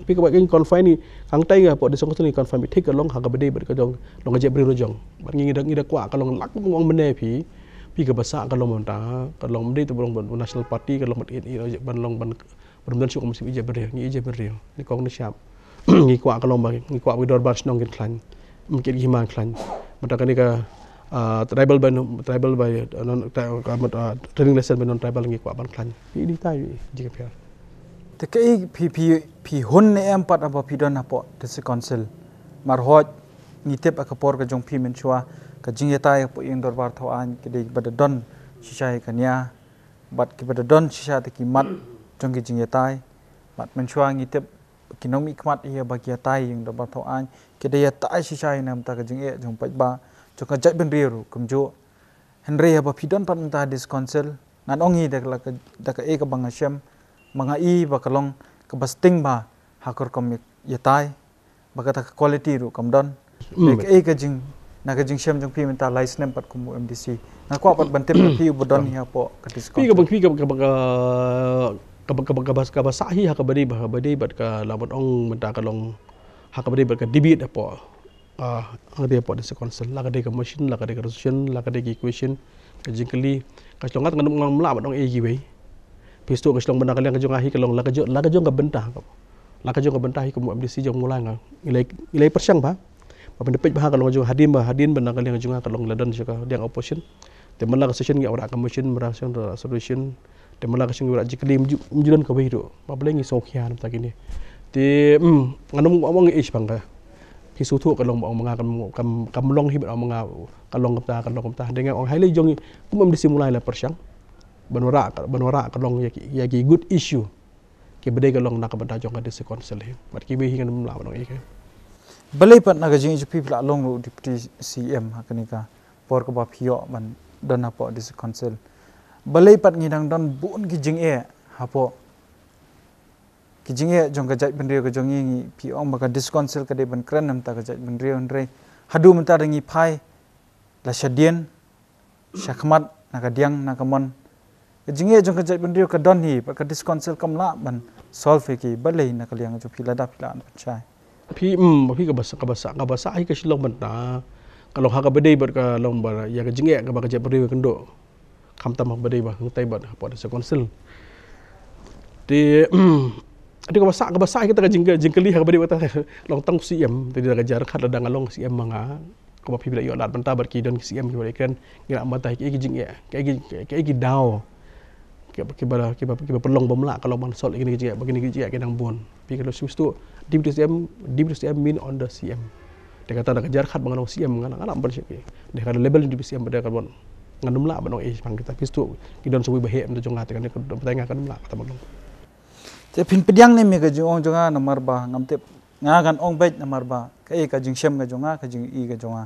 Phi, kaba ngi confine hi hangtai hapoh District Council ngi confine hi thik ka long ha kaba dei bad ka jong, long ka jaitbynriew la jong. Bad ngi da, ngi da kwah ka long, lak ba nga ong mynne phi, phi, kaba sah ka long mynta, ka long ym dei tang ba long ban National Party, ka long ban, ban long ban, ban ym don shuh ka mynsiem ïeit jaitbynriew, ngi ïeit jaitbynriew, ngi kong ngi shap. Ngi kwah ka long ba, ngi kwah ba ki dorbar shnong kin khlaiñ, ym, ki ïit ki hima khlaiñ. Mynta kane ka, ah, tribal by non, tribal by, ah, non, ka, ka mut, ah, trading license by non-tribal ngi kwah ban khlaiñ. Phi, dei tai jingïapher. Te kaei, phi, phi, phi hun ne em pat haba phi don hapoh District Council? Namar hooid ngi tip ha ka por ka jong phi mynshuwa ka jingïatai hapoh ïing dorbar thaw aiñ ka dei ba da don shisha ïa ka nia, bad kiba da don shisha te ki mat jong ki jingïatai. Bad mynshuwa ngi tip ki nongmihkhmat hi ba ki ïatai ïing dorbar thaw aiñ, ki da ïatai shisha hi na bynta ka jingeh jong paidbah, jong ka jaitbynriew ruh kumjuh. Hynrei haba phi don pat mynta ha District Council, ngan ong hi da ka, da kaei kaba nga shem, ba nga i ba ka long kaba sting bha ha ka rukom ïatai, ba kata ka quality ruh kam don. Ym. Kaei ka jing, na ka jingshem jong phi mynta lai snem pat kum u M D C, nga kwah pat ban tip na phi uba don hi hapoh ka District Council. Phi, kaba, phi, kaba, kaba, kaba, kaba, kaba, kaba sah hi ha kaba dei ba, kaba dei bad ka, la ban ong mynta ka long ha kaba dei bad ka debate hapoh, ah, ha kaba dei hapoh District Council, la ka dei ka motion, la ka dei ka resolution, la ka dei ki question, ka jingkylli, ka shlong, ngat ngan ym lah ban ong ei kiwei. Phi sngewthuh, ka shlong ba na ka liang ka jong nga hi ka long la ka jong, la ka jong ka bynta, la ka jong ka bynta hi kum u M D C jong Mawlai nga, ngi la, ngi la pyrshang bha ba phin peit bha ka long jong hadien ba, hadien ba na ka liang jong nga ka long la don sha ka liang opposition. Te man la ka session ngi wanrah ka motion, man la ka session wanrah solution. Te man la ka session ngi wanrah jingkylli, ym ju, ym ju don kawei ruh. Ba balei ngi sngewkhia na bynta kine. Te, ym, ngan ym ong ei shaphang ka. Phi sngewthuh ka long ba ong ma nga kam, kam, kam long hi ban ong ma nga ka long kumta, ka long kumta. Dei nga ong ha lei jong ngi kum M D C Mawlai la pyrshang ban wanrah, ban wanrah ka long ïa ki, ïa ki good issue. Kiba dei ka long na ka bynta jong ka District Council hi. Bad kiwei hi ngan ym lah ban ong ei ka. Balei pat na ka jingïohi jong phi phi la long ruh Deputy C M ha kane ka por kaba phi ïoh ban don hapoh District Council? Balei pat ngi dang don bun ki jingeh hapoh, ki jingeh jong ka jaitbynriew ka jong ngi? Ngi, phi ong ba ka District Council ka dei ban kren na bynta ka jaitbynriew, hynrei haduh mynta da ngi phai la shadien, shakhmat, na ka diang, na ka mon, ka jingeh jong ka jaitbynriew ka don hi, bad ka District Council kam lah ban solve ïa ki. Balei na ka liang jong phi, lada phi lah ban shai? Phi, ym, phi, kaba sah, kaba sah, kaba sah hi ka shlong mynta ka long ha kaba dei bad ka long ba ïa ka jingeh kaba ka jaitbynriew ka kynduh, khamtam ha kaba dei ba hangtai bad hapoh District Council. Te, ym, te kaba sah, kaba sah hi kata ka jing, jingkylli ha kaba dei bad kata long tang C M. Te da ka jingkyrkhat lada nga long C M ma nga, kumba phi la ïoh lad mynta bad ki don ki C M kiba la kren, ngi la mynta ki, ki jingeh, ki, ki, ki, ki daw kiba, kiba, kiba pynlong ba ym lah ka long ban solve ïa kine ki jingeh, ba kine ki jingeh ki nang bun. Phi, ka long shu tu Deputy C M, Deputy C M mean on the C M. Te kata da ka jingkyrkhat ba nga long C M nga la, nga la ban shim ki. Te ka level Deputy C M ba da ka long, ngan ym lah ban ong ei shaphang kita. Phi sngewthuh, ki don sa kawei ba heh mynta jong nga, te kane ka batai nga, ngan ym lah kata ban long. Te phin pdiang ne em ïa ka jingong jong nga, namar ba ngam tip, nga ngan ong beit namar ba kaei ka jingshem ka jong nga, ka jingïohi ka jong nga.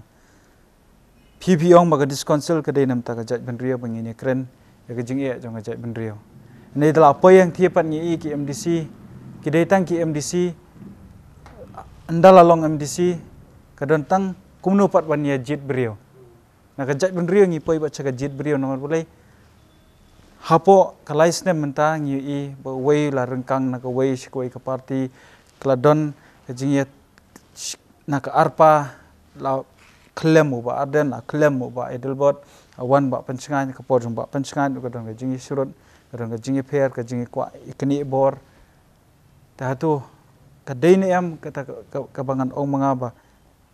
Phi, phi ong ba ka District Council ka dei na bynta ka jaitbynriew ba ngin ïakren ïa ka jingeh jong ka jaitbynriew. Hynrei da la poi hangthie pat ngi i ki M D C, ki dei tang ki M D C, ynda la long M D C ka don tang kumno pat ban ïa jied briew. Na ka jaitbynriew ngi poi bad sha ka jied briew, namar balei? Hapoh ka lai snem mynta ngi i ba uwei la ryngkang na kawei sha kawei ka party, ka la don ka jingïa na ka ARPA, la khlem u Bah Ardent, la khlem u Bah Adelbert, la wan Bah Pynshngain, ka por jong Bah Pynshngain ka don ka jingïasyrut, ka don ka jingïapher, ka jingïakwah ïa kane bor. Te hato ka dei ne em kata ka, ka, kaba ngan ong ma nga ba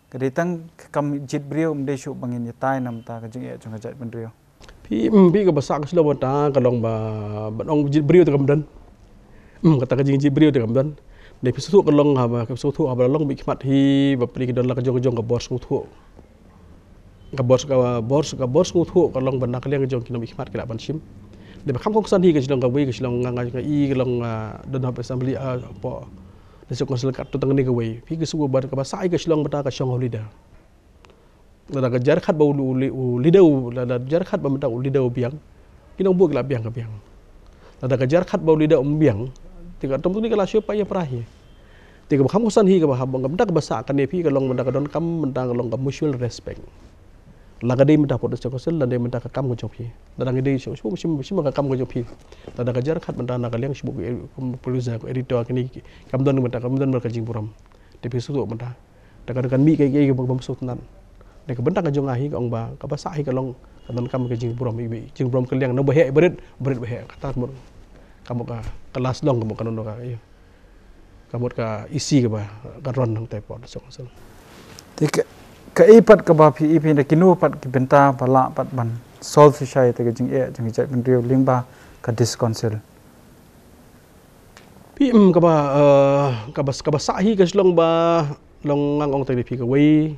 ka dei tang ka kam jied briew, ym dei shuh ba ngin ïatai na bynta ka jingeh jong ka jaitbynriew? Phi, ym, phi, kaba sah ka shlong mynta ka long ba ban ong jied briew te kam don. Ym, kata ka jingjied briew te kam don. Dei phi sngewthuh ka long haba, ka sngewthuh haba long bad khmat hi ba pli ki don la ka jong ka jong ka bor sngewthuh. Ka bor, ka bor, ka bor sngewthuh ka long ban na ka liang ka jong ki nongmihkhmat ki lah ban shim. Dei ba kham kongsan hi ka shlong kawei ka shlong nga nga nga i ka long, ah, don hap assembly, ah, hapoh District Council katto tang kane kawei. Phi ka sngewthuh ba kaba sah hi ka shlong mynta ka shong ha u leader. Lada ka jar khat ba u, u, u leader u, lada jar khat ba mynta u leader u biang. Ki nongbud ki la biang ka biang. Lada ka jar khat ba u leader um biang. Te ka tom tu ni ka la shu pa ïa pra hi. Te kaba kham kongsan hi kaba hap, mynta kaba sah kane phi ka long mynta ka donkam mynta ka long ka mutual respect. La ka dei mynta hapoh District Council, la dei mynta ka kam ka jong phi. Lada ngi dei shu, shu, shu, shu ka kam ka jong phi. Lada ka jar khat mynta na ka liang shu ka producer, ka editor kine kam don mynta, kam don mynta ka jingburom. Te phi shu mynta. Te kan, kan mih ka, ka, ka bym sngewtynnat. Te ka bynta ka jong nga hi ka ong ba kaba sah hi ka long ka donkam ka jingburom iwei, jingburom ka liang nongba heh barit, barit ba heh. Kata ka mut ka mut ka, ka last long ka mut ka nongno ka, ïa. Ka mut ka isi kaba ka ron hangtai hapoh District Council. Te ka, kaei pat kaba phi i phi da kino pat ki bynta ba lah pat ban solve shai te ka jingeh jong ki jaitbynriew lyngba ka District Council. Phi, em, kaba, eh, kaba, kaba sah hi ka shlong ba long nga ong tang ïa phi kawei.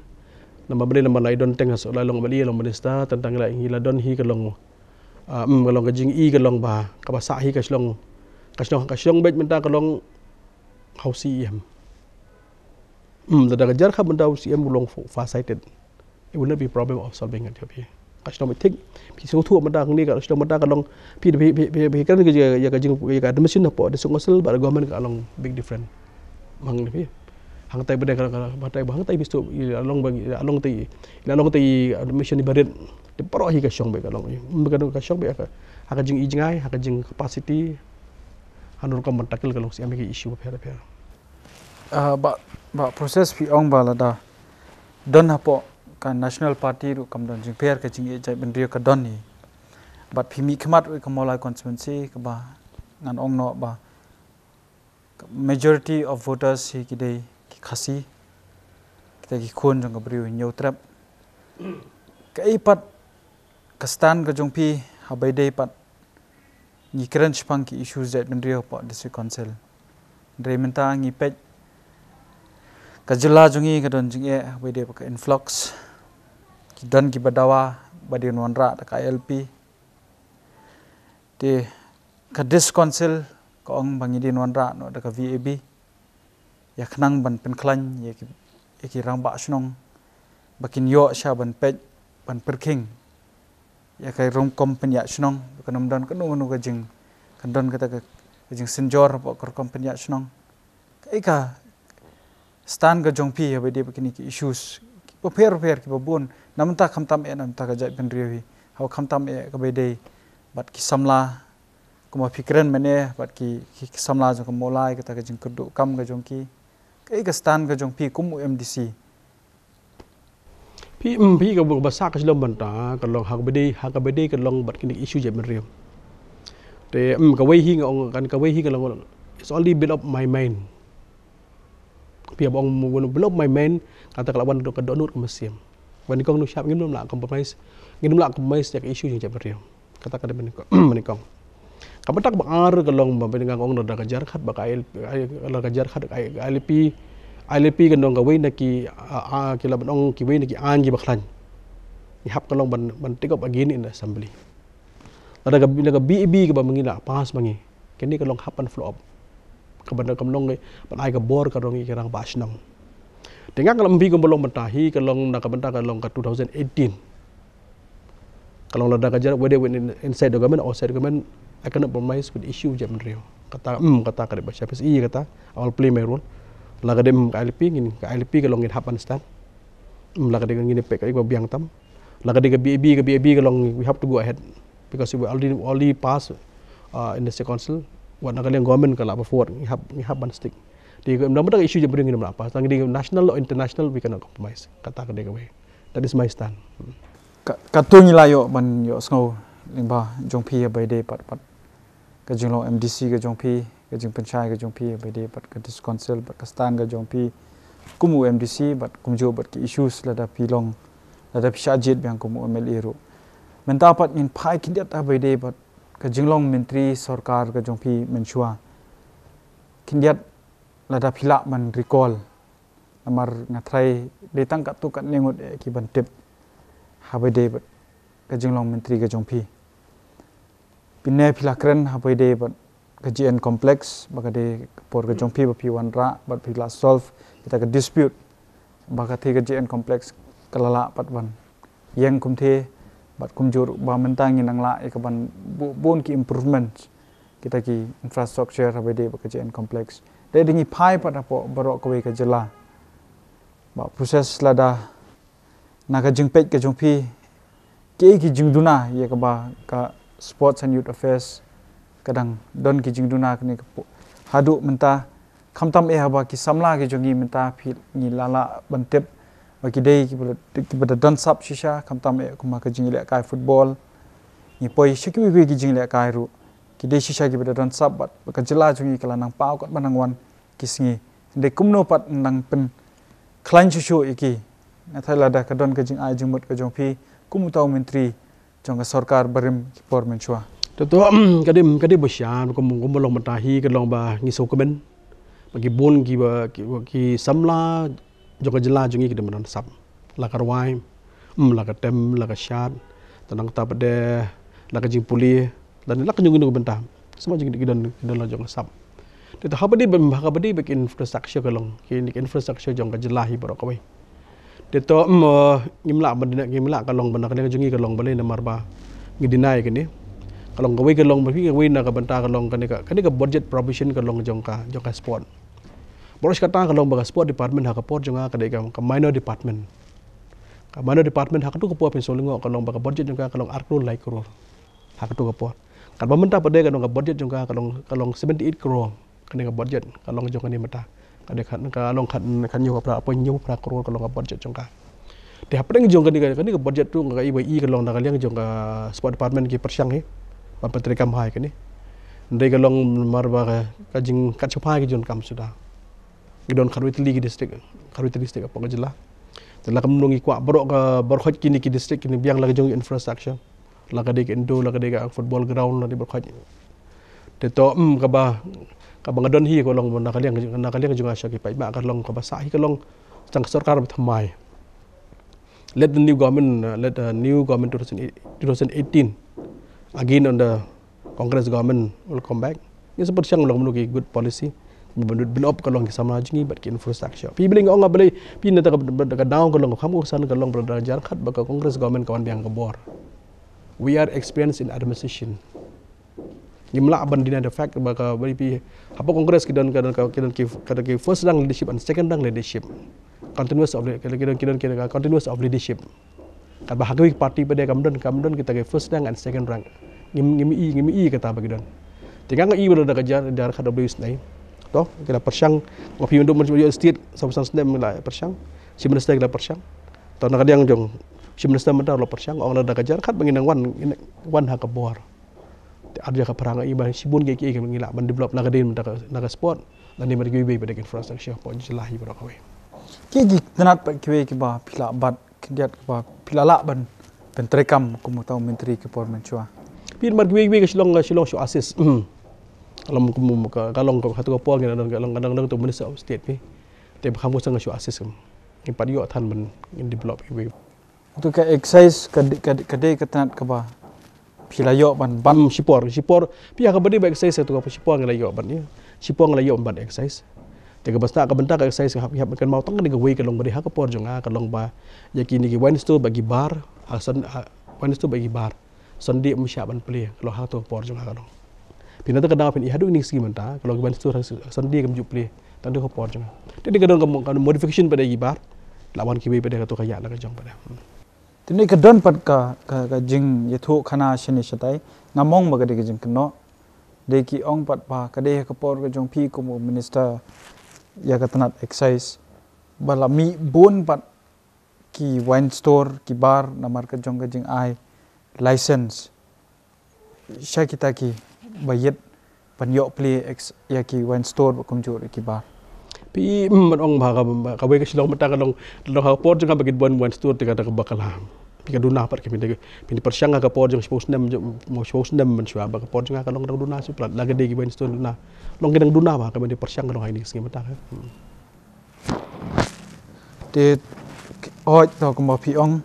Namar ba dei namar la i don teng ha shuh la long ba la i long minister tang tang la i la don hi ka long. Ah, em, ka long ka jing i ka long ba kaba sah hi ka shlong. Ka shlong, ka shlong beit mynta ka long ha u C E M. Hmm, lada ka jar khat mynta u C M u long fo-, far sighted. It will not be problem of solving it, phi. Ka shlong beit thik. Phi sngewthuh mynta kane ka shlong mynta ka long phi, phi, phi, phi, phi kren ka jing, ïa ka jing, ïa ka admission hapoh District Council bad government ka long big different. Mang ne phi. Hangtai ba dei ka, ka, ba dei ba hangtai phi sngewthuh, ïa long ba, ïa long tai, ïa long tai admission i barit. Te baroh hi ka shong beit ka long. Ka, ka shong beit ha ka, ha ka jing i jngai, ha ka jing capacity. Ha ka rukom ban tackle ka long C M ïa ki issue bapher bapher. Ah, ba, ba process phi ong ba lada don hapoh ka National Party ruh kam don jingpher ka jingïeit jaitbynriew ka don hi. Bad phi mih khmat ruh ka Mawlai constituency kaba ngan ong noh ba ka majority of voters hi ki dei ki Khasi. Kita ki khun jong ka briew Hynñiewtrep. Kaei pat ka stand ka jong phi haba ïadei pat ngi kren shaphang ki issues jaitbynriew hapoh District Council. Hynrei mynta ngi peit ka jylla jong ngi ka don jingeh haba ïadei bad ka influx. Ki don kiba dawa ba dei ban wanrah da ka I L P. Te ka District Council ka ong ba ngi dei ban wanrah noh da ka V A B. Ïa khnang ban pynkhlaiñ ïa ki, ïa ki rangbah shnong ba kin ïoh sha ban peit ban pyrkhing ïa ka rukom pynïaid shnong, ba kan ym don kano kano ka jing, kan don kata ka, ka jingsynjor hapoh ka rukom pynïaid shnong. Kaei ka stand ka jong phi haba ïadei bad kine ki issues kiba pher pher kiba bun, na mynta khamtam eh na mynta ka jaitbynriew hi, haba khamtam eh kaba ïadei bad ki samla, kumba phi kren mynne bad ki, ki, ki samla jong ka Mawlai, kata ka jingkyrduh kam ka jong ki. Kaei ka stand ka jong phi kum u M D C? Phi, em, phi kaba, kaba sah ka shlong mynta ka long ha kaba dei, ha kaba dei ka long bad kine ki issue jaitbynriew. Te, em, kawei hi nga ong kan kawei hi ka long, it's only build up my mind. Phi haba ong build up my mind, kata ka la wan ka dohnud ka mynsiem. Ba nyngkong nyngshap ngim lah compromise, ngim lah compromise ïa ka issue jong jaitbynriew. Kata ka dei ba nyngkong, ba nyngkong. Ka bynta kaba ar ka long ba phin nga ong lada ka jar khat ba ka I L P, lada ka jar khat ka I L P, I L P ka long kawei na ki, ah, ah, ki lah ban ong kiwei na ki aiñ kiba khlaiñ. Ngi hap ka long ban, ban take up again in the assembly. Lada ka, lada ka B A B kaba ma ngi la pass ma ngi. Kane ka long hap ban follow up. Kaba da kam long ban ai ka bor ka rong ïa ki rangbah shnong. Te nga ka lam phi kumba long mynta hi ka long na ka bynta ka long ka two thousand eighteen. Ka long lada ka jar whether within inside the government or outside the government, I cannot compromise with the issue jaitbynriew. Kata, em, kata ka dei ba sha phi i kata, I will play my role. La ka dei, em, ka I L P ngin, ka I L P ka long ngin hap ban stand. Em, la ka dei ngin peit ka i ba biang tam. La ka dei ka B A B, ka B A B ka long we have to go ahead. Because we already, already pass, uh, in the District Council. Wat na ka liang government ka lah ba forward, ngi hap, ngi hap ban stick. Te ka, na ka bynta ka issue jaitbynriew ngin ym lah pass. Tang dei national or international, we cannot compromise. Kata ka dei kawei. That is my stand. Hmm. Ka, katto ngi la ïoh ban ïohsngew lyngba jong phi haba ïadei bad, bad ka jinglong M D C ka jong phi, ka jingpynshai ka jong phi haba ïadei bad ka District Council, bad ka stand ka jong phi kum u M D C, bad kumjuh bad ki issues lada phi long, lada phi shah jied biang kum u M L A ruh. Mynta pat ngin phai khyndiat haba ïadei bad ka jinglong myntri sorkar ka jong phi mynshuwa. Khyndiat lada phi lah ban recall. Namar nga tharai dei tang katto katne ngut eh ki ban tip ha ba dei bad ka jinglong myntri ka jong phi. Pynne phi la kren ha ba dei bad ka G N complex, ba ka dei ka por ka jong phi ba phi wanrah bad phi la solve kita ka dispute, ba ka thei ka G N complex ka la lah pat ban ïeng kumthe, bad kumjuh ba mynta ngi nang lah ïa ka ban bu-, bun ki improvements kita ki infrastructure ha ba dei bad ka G N complex. Dei dei ngi phai pat hapoh baroh kawei ka jylla. Ba process lada na ka jingpeit ka jong phi, ki ki jingduna ïa kaba ka Sports and Youth Affairs ka dang don ki jingduna kane ka pu-, haduh mynta, khamtam eh haba ki samla ki jong ngi mynta phi ngi la lah ban tip ba ki dei ki ba, ki ba da don sap shisha, khamtam eh kumba ka jingïalehkai football. Ngi poi sha kiwei kiwei ki jingïalehkai ruh, ki dei shisha ki ba da don sap, bad ba ka jylla jong ngi ka la nang paw kat ba nang wan ki sngi. Dei kumno pat nang pynkhlaiñ shuh shuh ïa ki. Nga tharai lada ka don ka jingai jingmut ka jong phi kum uta u myntri jong ka sorkar barim ki por mynshuwa. Te to, ka dei, ka dei ba sha, kum, kum ba long mynta hi, ka long ba ngi sngewkmen ba ki bun ki ba, ki, ki samla jong ka jylla jong ngi ki dei ba don sap. La ka rwai, mm, la ka tem, la ka shad, te nangta pat de la ka jingpule, lane la ka jong kino ki bynta. Sma jong ngi ki don, ki don la jong ka sap. Te to ha ba dei ba, ha ba dei ba ki infrastructure ka long, ki, ki infrastructure jong ka jylla hi baroh kawei. Te to, mm, eh, ngim lah ban dei, ngim lah ka long ba na ka liang jong ngi ka long balei namar ba ngi dei kane. Ka long kawei, ka long ba phi kawei na ka bynta ka long kane ka, kane ka budget provision ka long jong ka, jong ka sport. Baroh shi katta ka long ba ka sport department ha ka por jong nga ka dei ka, ka minor department. Ka minor department ha kato ka por phin sngewlyngngoh ka long ba ka budget jong ka ka long ar klur lai klur. Ha kato ka por. Katba mynta pat de ka long ka budget jong ka ka long, ka long seventy eight crore. Kane ka budget ka long jong kane mynta. Ka dei ka, ka long ka, ka hynñiew phra, point hynñiew phra crore ka long ka budget jong ka. Te hapdeng jong kane ka, kane ka budget ruh nga i ba i ka long na ka liang jong ka sport department ki pyrshang hi ban pyntreikam ha kane. Hynrei ka long namar ba ka, ka jingkat shongphai ka jong kam suda. Ngi don khatwei tylli ki district, khatwei tylli district hapoh ka jylla. Te la kumno ngi kwah baroh ka, baroh kine ki district kine biang la ka jong infrastructure. La ka dei ka indoor, la ka dei ka football ground, la dei baroh. Te to, mm, kaba, kaba nga don hi ka long na ka liang, na ka liang jong nga sha ki paidbah ka long kaba sah hi ka long tang ka sorkar ba thymmai. Let the new government, uh, let the new government two thousand eight, two thousand eighteen, again on the Congress government will come back. Ngi sa pyrshang long mano ki good policy. Ban, ban up ka long ki samla jong ngi bad ki infrastructure. Phi balei nga ong nga balei, phi na ta ka, ka daw ka long, kham ko san ka long ba da jar khat ba ka Congress government ka wan biang ka bor. We are experienced in administration. Ngim lah ban deny the fact ba ka, ba phi hapoh Congress ki don, ka don, ka, ki don ki, ka don ki first rank leadership and second rank leadership. Continuous of, ki don, ki don, ki don, ki don continuous of leadership. Katba ha kiwei ki party pat de kam don, kam don kita ki first rank and second rank. Ngim, ngim i, ngim i kata ba ki don. Te nga nga i ba da ka jar, jar khat da ba isnei. To, ki la pyrshang, nga phi ynduh mynta state, sa san snem la pyrshang. Chief Minister ki la pyrshang. To na ka liang jong Chief Minister mynta la pyrshang, ong la da ka jar khat ba ngin nang wan, ngin wan ha ka bor. Te ar jaka pyrshang i ba shibun ki, ki, ki ngi lah ban develop na ka dei mynta ka, na ka sport. Lane mynta kiwei kiwei pat de ki infrastructure hapoh jylla hi baroh kawei. Ki, ki tnat pat kiwei kiba phi lah bat khyndiat kiba phi lah lah ban pyntreikam kum uta u myntri ki por mynshuwa. Phi namar kiwei kiwei ka Shillong, ka Shillong shu assist. Hmm. Ka long kum ka, ka long ka, ha tu ka por ngi na don, ka long, ka long, ka long tu Minister of State phi. Te ba kham ko sang ka shu assist kum. Ngi pat ïoh than ban ngin develop kiwei. Tu ka excise ka, ka, ka dei ka tnat kaba phi la ïoh ban, ban. Hmm, shipor, shipor. Phi ha kaba dei ba excise tu ka shipor ngi la ïoh ban, ïa. Shipor ngi la ïoh ban excise. Te kaba sdang ka bynta ka excise ka hap, hap kan mau tang ka dei kawei ka long ba dei ha ka por jong nga ka long ba ïa kine ki wine store bad ki bar, ha san, ha, wine store bad ki bar. Sunday ym shah ban plie, ka long ha tu ka por jong nga ka long. Phi na ta ka daw phin i haduh kine ki sngi mynta, ka long ki wine store Sunday kam ju plie, tang tu ka por jong nga. Te dei ka don ka mo-, ka modification pat de ki bar. La wan kiwei pat de ka tu ka ïa la ka jong pat de. Hmm. Te ne ka don pat ka, ka, ka jingïathuh khana shane shatai, nga mong ba ka dei ka jingkynnoh. Dei ki ong pat ba ka dei ha ka por ka jong phi kum u minister ïa ka tnat excise. Ba la mih bun pat ki wine store, ki bar, namar ka jong ka jingai license. Sha kita kiba ïeit ban ïoh plie ex-, ïa ki wine store bad kumjuh ki bar. Phi, mm, ban ong ba ka, ba kawei ka Shillong mynta ka long, long ha ka por jong ka ba ki don wine store te ka da ka bakla. Phi ka duna pat ka mynta, phi pyrshang ha ka por jong shiphew snem, mo shiphew snem mynshuwa ba ka por jong nga ka long dang duna shuh palat, la ka dei ki ba ngi sdang duna. Long ki dang duna ba ka mynta pyrshang ka long ha kine ki sngi mynta ka. Te hooid, to kumba phi ong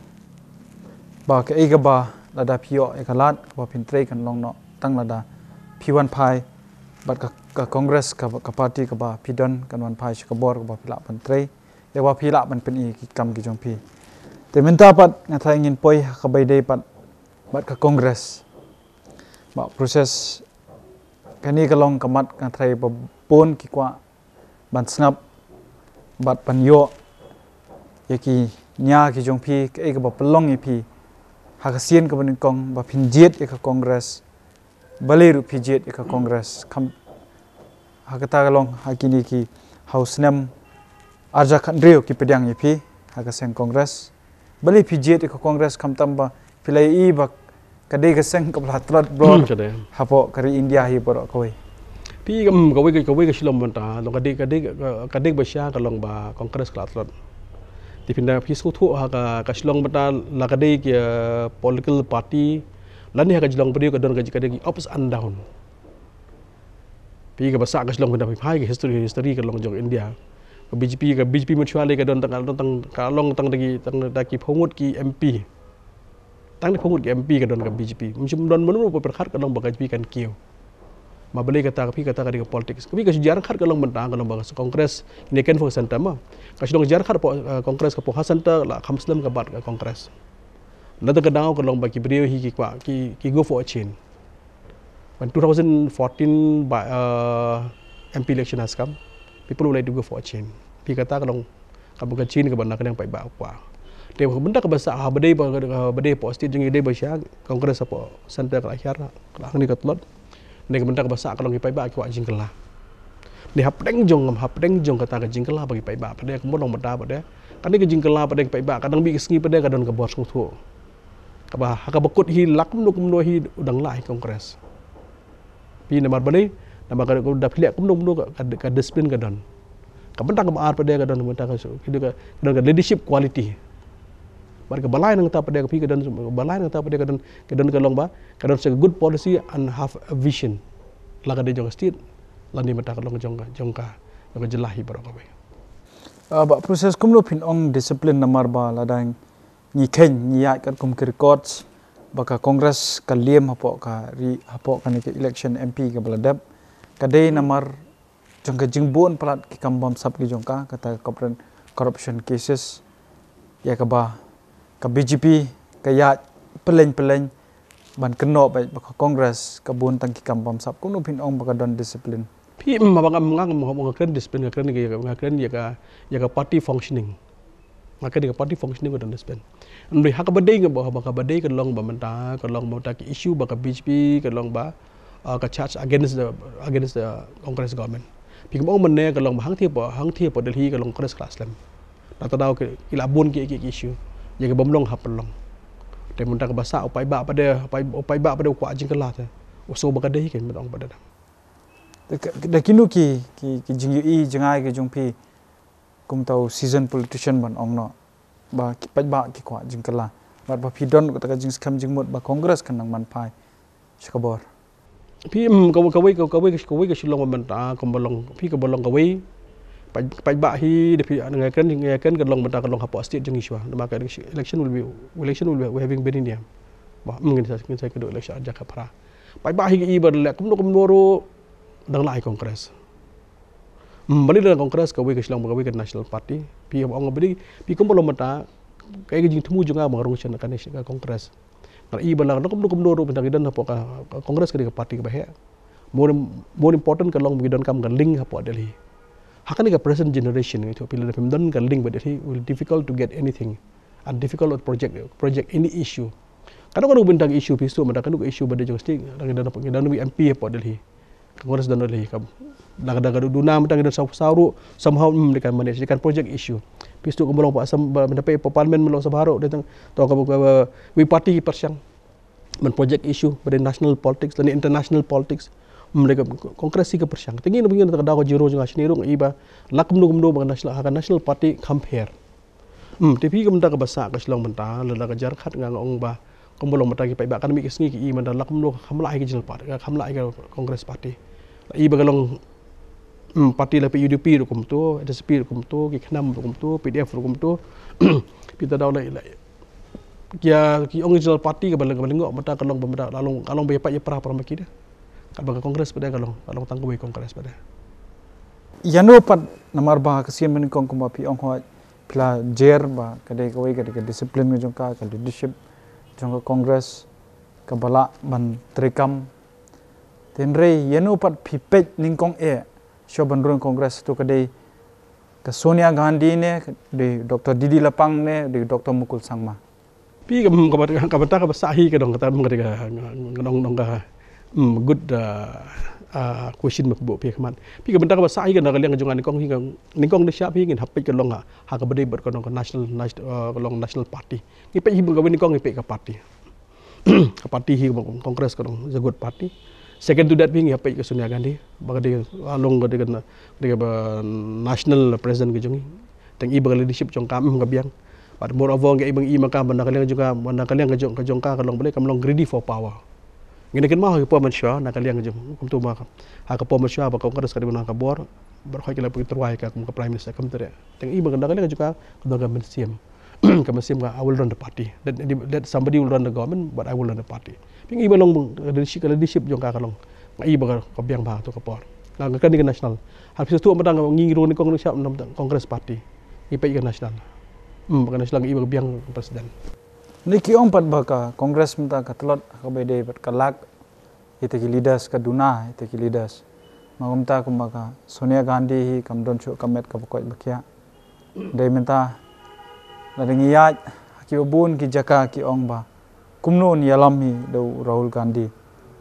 ba kaei kaba lada phi ïoh ïa ka lad kaba phin trei kan long noh tang lada phi wan phai bad ka, ka Congress ka, ka party kaba phi don kan wan phai sha ka bor kaba phi lah ban trei. Ïa ba phi lah ban pyni ki kam ki jong phi. Te mynta pat nga tharai ngin poi ha kaba ïadei pat bad ka Congress. Ba process kane ka long ka mat nga tharai ba bun ki kwah ban sngap bad ban ïoh ïa ki nia ki jong phi, kaei kaba pynlong ïa phi ha ka sien kaba nyngkong ba phin jied ïa ka Congress. Balei ruh phi jied ïa ka Congress? Kam ha kata ka long ha kine ki, ha u snem arhajar khathynriew ki pdiang ïa phi ha ka seng Congress. Balei phi jied ïa ka Congress khamtam ba phi la ïohi ba ka dei ka seng kaba la tlot bor hapoh ka ri India hi baroh kawei? Phi, kawei, kawei ka Shillong mynta, long ka dei, ka dei, ka dei ba sha ka long ba Congress ka la tlot. Te phi da phi sngewthuh ha ka, ka Shillong mynta la ka dei ki, eh, political party lane ha ka jinglong briew ka don ka, ka dei ki ups and down. Phi, kaba sah ka Shillong phi da phi phai ka history, history ka long jong India. Ka B J P, ka B J P mynshuwa lei ka don tang, ka long tang da ki, tang da ki phew ngut ki M P. Tang da phew ngut ki M P ka don ka B J P. Mynshuwa don mynno ba pyrkhat ka long ba ka B J P kan kiew. Ma balei kata ka phi, kata ka dei ka politics. Ka phi ka shu jia ryngkat ka long mynta ka long ba ka Congress ne ken for center ma. Ka Shillong jia ryngkat hapoh, eh, Congress ka poi ha center la kham slem ka bat ka Congress. Nangta ka daw ka long ba ki briew hi ki kwah ki, ki go for a change. When two thousand fourteen ba, uh, M P election has come, people would like to go for a change. Phi, kata ka long kaba ka change kaba na ka liang paidbah kwah. Te mynta kaba sah ha ba dei ba, ba dei hapoh state jong ngi dei ba sha Congress hapoh center ka la hiar, ka la hangne ka tlot. Ne ka mynta kaba sah ka long ki paidbah ki kwah jingkylla. Ne hapdeng jong, hapdeng jong kata ka jingkylla ba ki paidbah pat de, kumba long mynta pat de, kane ka jingkylla pat de ki paidbah ka dang bit ki sngi pat de ka don ka bor sngewthuh. Kaba ha kaba kut hi la kumno kumno hi u dang lah hi Congress. Phi, namar balei? Namar ka, ka da phi leh kumno kumno ka, ka, ka discipline ka don. Ka bynta kaba ar pat de ka don, bynta ka, ka don ka leadership quality. Bad kaba lai nangta pat de ka phi ka don, kaba lai nangta pat de ka don, ka don ka long ba ka don sa ka good policy and have a vision. La ka dei jong ka state lane mynta ka long jong ka, jong ka, jong ka jylla hi baroh kawei. Ah, ba process kumno phin ong discipline, namar ba la dang ngi kheiñ, ngi ïaid katkum ki records ba ka Congress ka liem hapoh ka ri, hapoh kane ka election M P kaba la dep. Ka dei namar jong ka jingbun palat ki kam bamsap ki jong ka, kata ka corruption, corruption cases. Ïa kaba ka B J P ka ïaid pyllein pyllein ban kynnoh ba, ba ka Congress ka bun tang ki kam bamsap. Kumno phin ong ba ka don discipline? Phi, mm, ba nga, nga, nga, nga kren discipline, nga kren, nga kren ïa ka, ïa ka party functioning. Nga kren ïa ka party functioning ka don discipline. Hynrei ha kaba dei nga ba, ha kaba dei ka long ba mynta, ka long ba mynta ki issue ba ka B J P ka long ba, uh, ka charge against the, against the Congress government. Phi, kumba ong mynne ka long ba hangthie hapoh, hangthie hapoh Delhi ka long Congress ka la slem. Nangta daw ki, ki la bun ki, ki, ki issue. Ïa ki bym long ha pynlong. Te mynta kaba sah u paidbah pat de, u paid, u paidbah pat de u kwah jingkylla te. U sngew ba ka dei hi, kynmaw ong pat de. Da ka, da kino ki, ki, ki jingïohi jngai ki jong phi kum uta u seasoned politician ban ong noh ba ki paidbah ki kwah jingkylla, bad ba phi don kata ka jingskhem jingmut ba Congress kan nang man phai sha ka bor? Phi, mm, ka, kawei, ka, kawei, kawei ka Shillong ba mynta kumba long, phi, kaba long kawei paid, paidbah hi, da phi, nga kren, nga kren ka long mynta ka long hapoh state jong ngi shuwa. Namar ka election will be, election will be, we having been in here. Ba, mm, ngin sa, ngin sa kynduh election arhajar khatphra. Paidbah hi ki i ba leh kumno kumno ruh dang lah hi Congress. Hmm, balei dang Congress, kawei ka Shillong, kawei ka National Party. Phi, ong balei, phi, kumba long mynta, kaei ka jingthmu jong nga ba nga rung sha kane, sha ka Congress. Nga i ba la kumno kumno ruh mynta ki don hapoh ka, ka Congress ka dei ka party kaba heh. More, more important ka long ba ki donkam ka link hapoh Delhi. Ha kane ka present generation, ngi ïathuh phi, lada phim don ka link bad Delhi, will difficult to get anything. And difficult to project, project any issue. Kano kano bynta ka issue phi sngewthuh mynta, kano ka issue ba dei jong ka state, dang, dang, dang, dang M P hapoh Delhi. Congress don Delhi kam. Dang, dang, dang duna mynta ki don saw, saw ruh, somehow, hmm, they can manage, they can project issue. Phi sngewthuh kumba long hapoh Assam, ba, mynta phi hapoh Parliament, mynta long Sabha ruh, dei tang, to ka, ka, ka, wi party ki pyrshang ban project issue ba dei national politics lane international politics. Hmm, dei ka Congress hi ka pyrshang. Te ngi, ngi, ngi, ka daw ka jingïaroh jong nga shane ruh, i ba la kumno kumno ba ka national, ha ka national party kham pher. Hmm, te phi ka mynta kaba sah ka Shillong mynta, lada ka Jharkhand nga nga ong ba, kumba long mynta ki paidbah, kan mih ki sngi ki i mynta la kumno kham lah ïa ka General Party, kham lah ïa ka Congress Party. La i ba ka long, hmm, party la peit U D P ruh kumto, N S P ruh kumto, ki KHNAM ruh kumto, P D F ruh kumto. Phi ta daw la, la, ki, ki ong Regional Party kaba leng, kaba leng mynta ka long ba mynta la long, ka long ba ïa pait ïa pra para ma ki de. Katba ka Congress pat de ka long, ka long tang kawei Congress pat de. Ïa no pat namar ba ka sien mynnyngkong kumba phi ong hoi, phi la jer ba ka dei kawei ka dei ka discipline ka jong ka, ka leadership jong ka Congress kaba lah ban treikam. Hynrei ïa no pat phi peit nyngkong eh shuwa ban rung Congress, to ka dei ka Sonia Gandhi ne, ka dei Doctor D D Lapang ne, dei Doctor Mukul Sangma? Phi ka, ka, ka, ka bynta kaba sah hi ka dong kata, ka dei ka, ka dong, dong ka, hmm, good, uh, uh, question ba phi buh phi khmat. Phi ka bynta kaba sah hi ka na ka liang ka jong nga nyngkong hi ka, nyngkong da shap hi ngin hap peit ka long ha, ha kaba dei bad ka dong ka national, nas-, uh, ka long national party. Ngi peit hi ba kawei nyngkong ngi peit ka party. Ka party hi ba Congress ka dong is a good party. Second to that phi ngi hap peit ka Sonia Gandhi. Ba ka dei, uh, long ka dei ka na, dei ka ba national president ka jong ngi. Tang i ba ka leadership jong ka, hmm, ka biang. But moreover, nga i ba nga i ma ka, ba na ka liang jong ka, ba na ka liang ka jong, ka jong ka, ka long balei, kam long greedy for power. Ngi na kynmaw ha ka por mynshuwa, na ka liang ka jong, kumto ma ka. Ha ka por mynshuwa, ba Congress ka dei ba na ka bor, ba hoi ki la pyrthei ka, kum ka Prime Minister, kumta re. Tang i ba na ka liang ka jong ka, ka dong ka mynsiem. Ka mynsiem ka, "I will run the party. Let, let somebody will run the government, but I will run the party." Phi ngi ba long ka leadership, ka leadership jong ka ka long. Nga i ba ka, ka biang ba to ka por. Nga, nga kani ka national. Hap sa tu mynta nga ngi rung nyngkong nyngshap na Congress Party. Ngi peit ka national. Hmm, ka national nga i ba ka biang president. Ni ki ong pat ba ka Congress mynta ka tlot ha kaba dei bad ka lak ïa ki leaders ka duna, ïa ki leaders. Ma kumta kumba ka Sonia Gandhi hi kam don shuh ka met kaba koit ba khiah. Dei mynta la dang ïaid ha ki ba bun ki jaka ki ong ba kumno un ïalam hi da u Rahul Gandhi.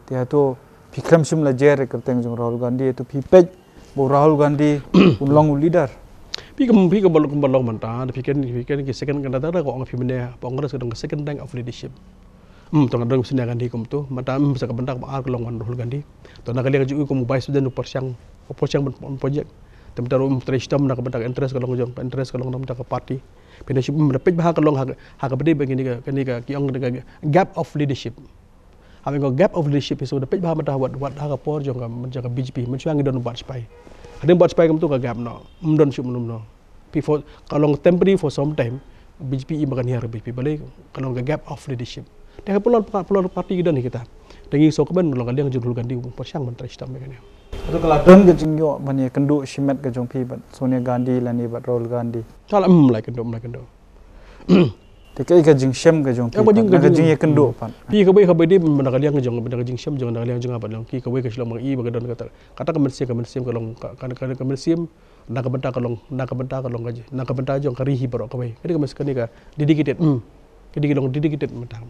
Te hato phi khlem shym la jer ïa ka kyrteng jong Rahul Gandhi, hato phi peit ba u Rahul Gandhi un long u leader? Phi kam, phi kam ba long, kam ba long mynta, phi ken, phi ken ki second candidate ka ong phi mynne, Congress ka dong ka second rank of leadership. Hmm, to nga dang Sonia Gandhi kumto, mynta, hmm, sa ka bynta kaba ar ka long wan Rahul Gandhi. To na ka liang jong u kum vice president u pyrshang, u pyrshang ban, ban project. Te mynta ruh, hmm, trei shitom na ka bynta ka interest ka long jong, interest ka long na ka bynta ka party. Phi na shi, hmm, da peit bha ka long ha, ha kaba dei ba kini ka, kini ka, ki ong ka gap of leadership. Ha mynta ka gap of leadership hi, so da peit bha mynta wat, wat ha ka por jong ka, jong ka B J P. Mynshuwa ngi don u Vajpayee. Hadien Vajpayee kumto ka gap noh. Hmm, don shuh mynno. Before, ka long temporary for some time, B J P i ba kan hiar B J P balei, ka long ka gap of leadership. Te ha pulor, pulor party ki don hi kita. Te ngi sngewkmen long ka liang jong u Rahul Gandhi u pyrshang ban trei shitom ïa kane. Hato ka la don ka jingïoh ban ïakynduh shimet ka jong phi bad Sonia Gandhi lane bad Rahul Gandhi? Ka la, hmm, la ïakynduh, hmm, la ïakynduh. Te kaei ka jingshem ka jong phi? Ka jing, ka jing, jingïakynduh pat. Phi kawei, kawei dei mynta ka liang ka jong, mynta ka jingshem jong, mynta ka liang jong nga bad long ki kawei ka Shillong ma ngi ba ka don kata, kata ka mynsiem, ka mynsiem ka long, ka, ka, ka, ka mynsiem, na ka bynta ka long, na ka bynta ka long ka ji, na ka bynta jong ka ri hi baroh kawei. Ka dei ka mys-, ka dei ka dedicated, hmm. Ka dei ka long dedicated mynta.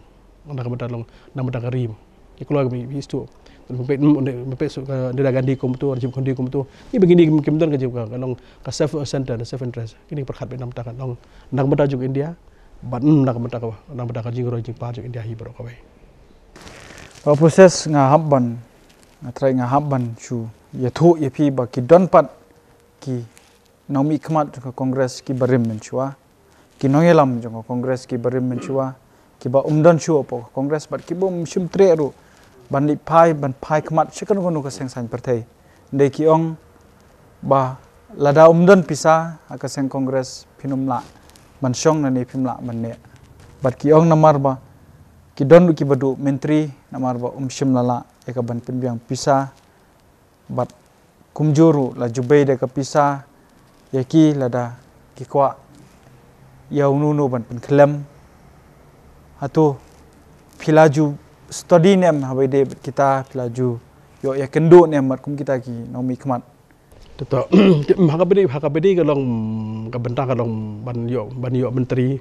Na ka bynta long, na bynta ka ri. Ki kloi ka mi, mi stu. Mynta, mynta, mynta su ka Indira Gandhi kumto, Rajiv Gandhi kumto. Ngi ba ngi ni kim don ka jong ka, ka long ka self center, self interest. Kini pyrkhat ba na ka bynta ka long, na ka bynta jong India, bad, hmm, na ka bynta ka, na ka bynta ka jingroi jingpar jong India hi baroh kawei. Ba process nga hap ban, nga trai nga hap ban shu ïathuh ïa phi ba ki don pat ki nongmihkhmat jong ka Congress ki barim mynshuwa, ki nongïalam jong ka Congress ki barim mynshuwa, kiba um don shuh hapoh ka Congress bad kiba um shym treh ruh ban leit phai, ban phai khmat sha kano kano ka seng saiñ pyrthei. Hynrei ki ong ba lada um don pisa ha ka seng Congress phin ym lah ban shong lane phim lah ban neh. Bad ki ong namar ba ki don ruh kiba duh myntri namar ba um shym la lah ïa ka ban pynbiang pisa. Bad kumjuh ruh la ju bei da ka pisa ïa ki lada ki kwah ïa uno uno ban pynkhlem. Hato phi la ju study ne em haba ïadei bad kita, phi la ju ïoh ïakynduh ne em bad kum kita ki nongmihkhmat? Te to, ha kaba dei, ha kaba dei ka long, ka bynta ka long ban ïoh, ban ïoh myntri.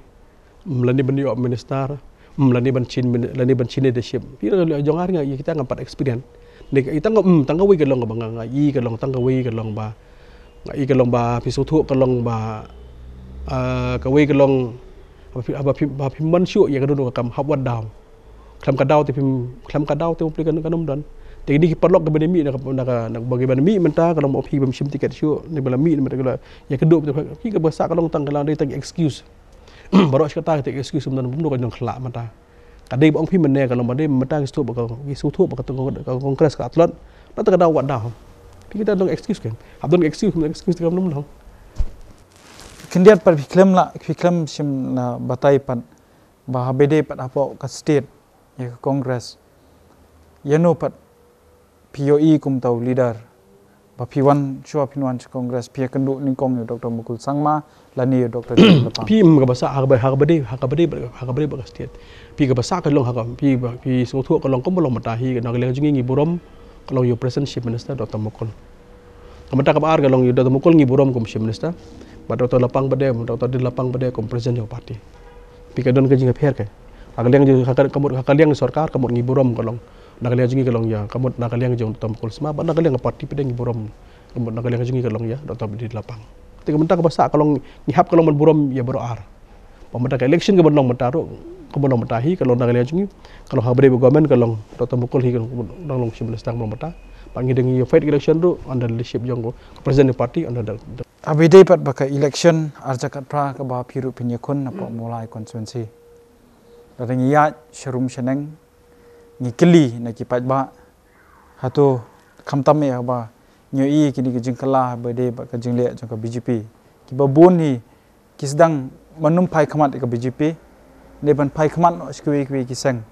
Mm, lane ban ïoh minister, mm, lane ban shin min-, lane ban shin leadership. Phi la jong ar nga ïa kita ngam pat experience. Ne ïa tang, mm, tang kawei ka long ba nga, nga i ka long tang kawei ka long ba, nga i ka long ba phi sngewthuh ka long ba, ah, kawei ka long ba phi, ba phi, ba phi man shuh ïa ka don ka kam hap wad daw. Khlem ka daw te phim, khlem ka daw te phim pli ka num don. Te kini ki paralok kiba mih na ka, na ka, na ka ba kiba mih mynta ka long ba phi bym shim tiket shuh, ne ba la mih mynta ka la ïa ka dup te phi kaba sah ka long tang ka la dei tang excuse. Baroh shi katta kita excuse mynta bym dei ka jingkhlaiñ mynta. Ka dei ba ong phi mynne ka long ba dei mynta ki sngewthuh ba ka, ki sngewthuh ba ka, ka Congress ka tlot. Nangta ka daw wat daw. Phi kita long excuse kan. Hap don excuse, excuse kam long. Khyndiat pat phi khlem la, phi khlem shim la batai pat ba ha ba dei pat hapoh ka state ïa ka Congress. Ïa no pat phi ïohi kumta u leader ba phi wan shuwa phin wan sha Congress phi ïakynduh nyngkong ïa u Doctor Mukul Sangma lane ïa u Doctor Jingpyllapang. Phi, mm, kaba sah ha kaba, ha kaba dei, ha kaba dei, ha kaba dei ba ka state. Phi kaba sah ka long ha ka, phi ba, phi sngewthuh ka long kumba long mynta hi na ka liang jong ngi ngi burom ka long ïa u President Chief Minister Doctor Mukul. Ka mynta kaba ar ka long ïa u Doctor Mukul ngi burom kum Chief Minister. Bad Doctor Lapang ba dei, Doctor Din Lapang ba dei kum President jong ka party. Phi ka don ka jingïapher ka. Ha ka liang jong, ha ka, ka mut, ha ka liang sorkar ka mut ngi burom ka long. Na ka liang jong ngi ka long ïa, ka mut na ka liang jong Doctor Mukul Sangma, bad na ka liang ka party pat ngi burom. Ka mut na ka liang jong ngi ka long ïa Doctor Din Lapang. Te ka mynta kaba sah ka long ngi hap ka long ban burom ïa baroh ar. Ba mynta ka election kaban long mynta ruh, kaban long mynta hi ka long na ka liang jong ngi, ka long ha ba dei ba government ka long Doctor Mukul hi ka long, long Chief Minister ka long mynta. Ba ngi dang ïa fight election ruh under leadership jong ka President party under the, the Ha ba dei pat ba ka election ar hajar khatphra kaba phi ruh phin ïakhun napoh Mawlai constituency. Lada ngi ïaid sharum shaneng ngi kylli na ki paidbah, hato khamtam ïa ba ngi ïohi kine ki jingkylla ha ba dei bad ka jingleh jong ka B J P. Kiba bun hi ki sdang ban ym phai khmat ïa ka B J P, ne ban phai khmat noh sha kiwei kiwei ki seng.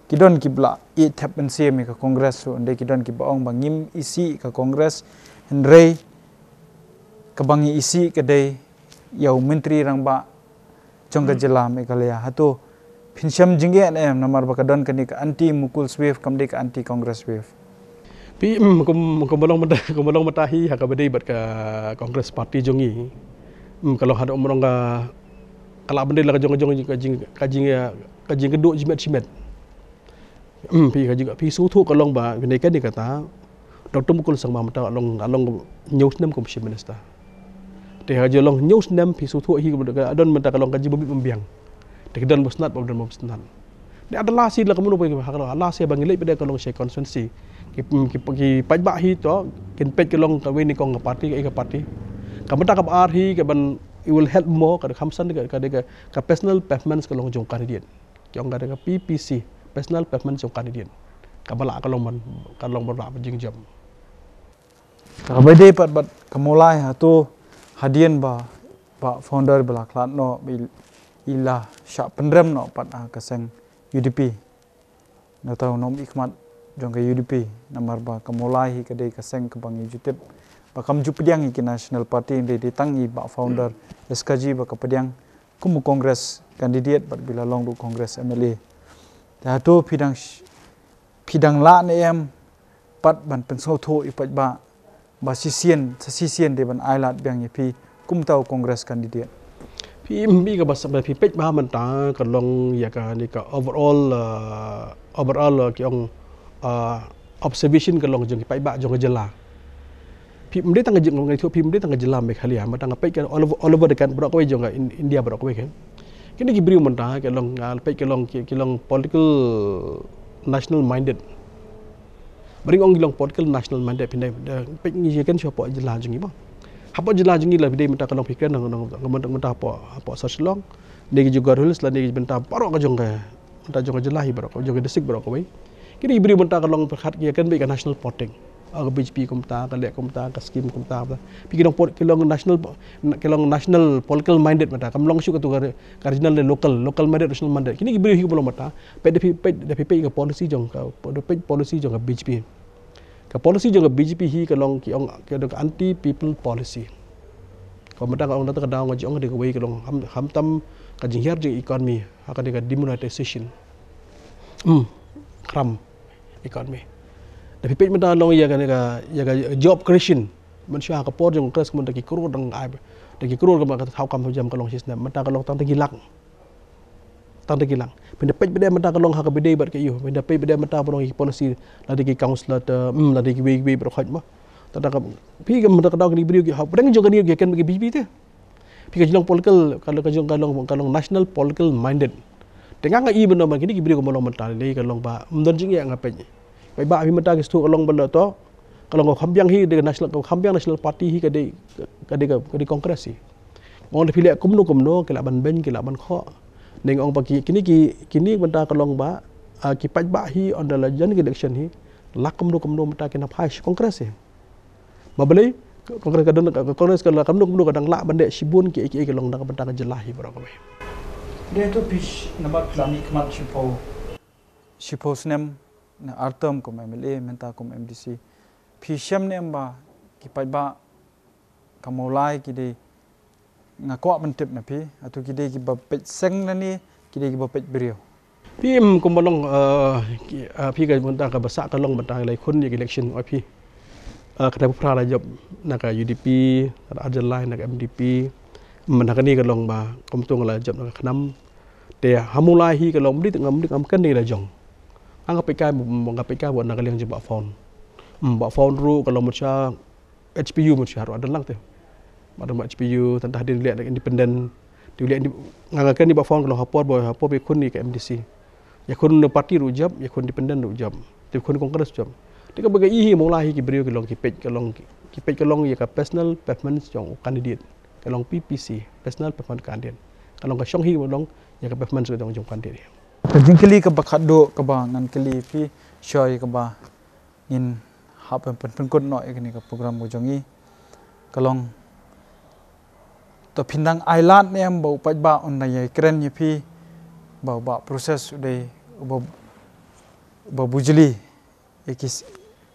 Ki don kiba la ïeit thep mynsiem ïa ka Congress ruh, hynrei ki don kiba ong ba ngim isih ïa ka Congress, hynrei kaba ngi isih ka dei ïa u Myntri Rangbah jong ka jylla Meghalaya. Hato phin shem jingeh ne em namar ba ka don kane ka anti Mukul wave kam dei ka anti Congress wave? Phi, mm, kum, kumba long mynta, kumba long mynta hi ha kaba dei bad ka Congress party jong ngi. Mm, ka long haduh mynta ka, ka lah ban dei la ka jong, jong ka jing, ka jing, ka jingkynduh shimet shimet. Hmm, phi ka jing, phi sngewthuh ka long ba, phi ne kane kata, Doctor Mukul Sangma mynta ka long, ka long hynñiew snem kum Chief Minister. Te ha ka jinglong hynñiew snem phi sngewthuh hi ka don mynta ka long ka jing ba bit ba biang. Te ka don ba sngewtynnat ba don ba sngewtynnat. Te ha last hi la ka mano ba ha last hi ba ngi leit pat ka long sha constituency. Ki, ki, ki paidbah hi to, kin peit ka long kawei nyngkong ka party, ka, ka party. Ka mynta kaba ar hi ka ban, it will help more, ka kham san ka, ka, ka, ka personal preference ka long jong candidate. Ki ong ka dei ka P P C, personal preference jong candidate. Kaba lah ka long ban, ka long ban lah ban jingjop. Kaba dei pat bad ka Mawlai, hato hadien ba, ba founder ba la khlad noh, ba i, i la shah pynrem noh pat ha ka seng U D P. Nangta u nongmihkhmat jong ka U D P, namar ba ka Mawlai hi ka dei ka seng kaba ngi ju tip ba kam ju pdiang ïa ki National Party, hynrei dei tang i Bah Founder S K G ba ka pdiang kum u Congress candidate bad ba i la long ruh Congress M L A. Te hato phi dang sh-, phi dang lah ne em pat ban pynsngewthuh ïa u paidbah ba shisien, sa shisien dei ban ailad biang ïa phi kumta u Congress candidate? Phi, phi kaba sa, phi peit ba mynta ka long ïa kane ka overall, uh, overall, uh, ki ong, uh, observation ka long jong ki paidbah jong ka jylla. Phi ym dei tang ka jylla, ngi ïathuh phi ym dei tang ka jylla Meghalaya, mynta nga peit ka all over, all over the country baroh kawei jong ka In-, India baroh kawei kan. Kine ki briew mynta ka long, nga peit ka long ki, ki long political national minded. Ba ring ong ki long political national minded phi ne, peit ngi ïaken sha hapoh jylla jong ngi ba. Hapoh jylla jong ngi la phi dei mynta ka long phi kren nang, nang, nang mynta, mynta hapoh, hapoh South Shillong. Ne ki jong Garo Hills lane ki bynta baroh ka jong ka, bynta jong ka jylla hi baroh, jong ka district baroh kawei. Kine ki briew mynta ka long pyrkhat ki ïaken beit ka national politics. Ah, ka B J P kumta, ka leh kumta, ka scheme kumta, kumta. Phi ki long pol-, ki long national po-, ki long national political minded mynta. Kam long shuh katu ka re-, ka regional ne local, local minded, national minded. Kine ki briew hi kumba long mynta. Peit da phi, peit da phi peit ka policy jong ka, peit policy jong ka B J P. Ka policy jong ka B J P hi ka long ki ong, ki ong ka anti people policy. Ka mynta ka ong da ka daw nga ju ong ka dei kawei ka long kham, khamtam ka jinghiar jong economy, ha ka dei ka demonetization. Hmm, khram economy. Da phi peit mynta long ïa kane ka, ïa ka job creation. Mynshuwa ha ka por jong Congress ka mynta ki crore dang ai. Da ki crore ka mynta ka thaw kam jam ka long shisnem. Mynta ka long tang da ki lak. Tang da ki lak. Phin da peit bad mynta ka long ha kaba dei bad ka ïoh. Phin da peit bad mynta ba long ki policy lada ki councillor te, hmm, lada kiwei kiwei baroh khoit mo. Tang da ka, phi ka mynta ka daw kine ki briew ki ha pdeng jong kane ki ken ki B J P te. Phi ka jinglong political, ka long, ka jong, ka long, ka long national political minded. Te nga nga i mynno ba kine ki briew kumba long mynta lei ka long ba ym don jingeh nga peit. Peit ba phi mynta ki sdang ka long ba la to. Ka long ka kham biang hi dei ka national, ka kham biang national party hi ka dei, ka dei ka, ka dei Congress hi. Ong da phi leh kumno kumno ki lah ban beiñ, ki lah ban khoh. Neng ong ba ki kini ki kini mynta ka long ba, ah, ki paidbah hi ynda la jan ki election hi, lah kumno kumno mynta ki na phai sha Congress hi. Ba balei Congress ka don, ka Congress ka la kumno kumno ka dang lah ban leh shibun ki ki ki long da ka bynta ka jylla hi baroh kawei. Dei to phi namar phi la mih khmat shiphew shiphew snem, na ar term kum M L A, mynta kum M D C. Phi shem ne em ba ki paidbah ka Mawlai ki dei, nga kwah ban tip na phi, hato ki dei kiba peit seng lane ki dei kiba peit briew? Phi, em, kumba long, eh, ki, eh, phi ka mynta kaba sah ka long mynta lai khun ïa ki election, oi phi. Eh, kata ba phra la jop na ka U D P, na ka Arjan Lai, na ka M D P. Mynta kane ka long ba kumto nga la jop na ka KHNAM. Te ha Mawlai hi ka long mdit ngam mdit ngam kan dei la jong. Nga peit kai, nga peit kai ba na ka liang jong Bah Fon. Hmm, Bah Fon ruh ka long mut sha H P U mut sha ruh don lang te. Ba don H P U tang ta dei leh independent. Te leh indi-, nga nga kan ni Bah Fon ka long ha por ba, ha por ba khun ni ka M D C. Ïa khun na party ruh jop, ïa khun independent ruh jop. Te khun Congress jop. Te kaba ka i hi Mawlai hi ki briew ki long ki peit, ka long ki peit ka long ïa ka personal preference jong u candidate. Ka long P P C, personal preference candidate. Ka long ka shong hi ka long ïa ka preference ka jong jong candidate. Ka jingkylli kaba khadduh kaba ngan kylli phi shuwa ïa kaba ngin hap ban pyn-, pynkut noh ïa kane ka program ka jong ngi. Ka long to phin dang ai lad ne em ba u paidbah un dang ïai kren ïa phi ba, ba process u dei ba, ba bujli ïa ki s-,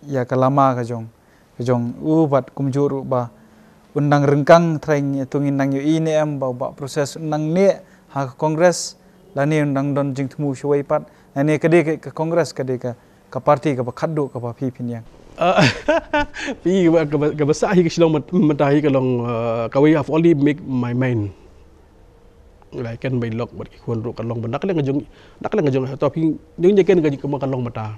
ïa ka lama ka jong, ka jong u bad kumjuh ruh ba un dang ryngkang trai ngi, to ngin dang ïohi ne em ba, ba process un dang neh ha ka Congress lane un dang don jingthmu shuwei pat lane ka dei ka, ka Congress ka dei ka, ka party kaba khadduh kaba phi phin ïeng? Ah, phi kaba, kaba, kaba sah hi ka shlong mynta hi ka long, ah, kawei I've already make my mind. Lai ken bai lok bad ki khun ruh ka long ba na ka liang jong, na ka liang jong to phi jong ïa ken ka jong ka long mynta.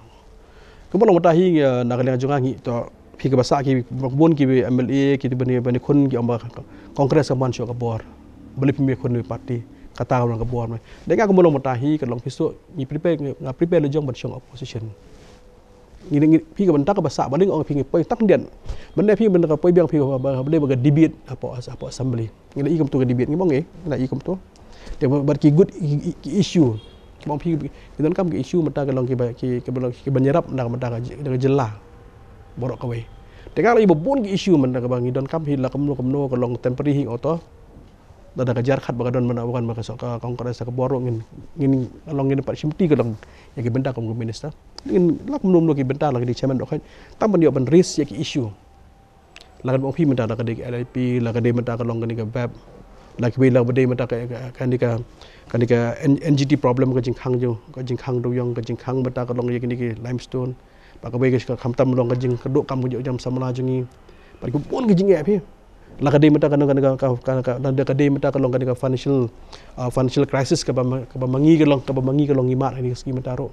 Ka long mynta hi, eh, na ka liang jong ngi to phi kaba sah ki bun ki M L A ki bani bani khun ki ong ba Congress ka man shuh ka bor. Balei phi mih khun party kata ka long ka bor. Dei ka long mynta hi ka long phi suk ngi prepare, nga prepare la jong ban shong opposition. Ngi, ngi, phi ka bynta kaba sah, ba ling ong phi ngi poi tang dian. Mynne phi mynta ka poi biang phi ba, ba, ba, ba ka debate hapoh, hapoh assembly. Ngi la i kumto ka debate, ngi ong ngi la i kumto. Te ba, ba ki good i, i, ki issue. Ba phi ngi donkam ki issue mynta ka long kiba, ki, kiba long kiba ïarap na ka mynta ka ji-, ka jylla. Baroh kawei. Te ka la i ba bun ki issue mynta kaba ngi donkam hi la kumno kumno ka long temporary hi oto. Lada ka jar khat ba ka don mynta ba kan ba ka sah ka Congress ka bor ruh ngin, ngin long ngin pat shimti ka long ïa ki bynta kum ka minister. Ngin la kumno kumno ki bynta la ki dei chairman dohkha. Tang ban ïoh ban raise ïa ki issue. La ka dei ong phi mynta la ka dei ka L I P, la ka dei mynta ka long kane ka bep. La kiwei la ka dei mynta ka, ka, kane ka, kane ka N-, N G T problem ka jingkhang jong, ka jingkhang dewiong, ka jingkhang mynta ka long ïa kane ka limestone. Ba kawei ka khamtam long ka jingkyrduh kam ka jingïoh jam samla jong ngi. Ba ki bun ka jingeh phi. La ka dei mynta ka long ka, ka, ka, ka, la ka dei mynta ka long ka, ka financial, ah, financial crisis kaba ma-, kaba ma ngi ka long, kaba ma ngi ka long ngi mad kane ka scheme mynta ruh.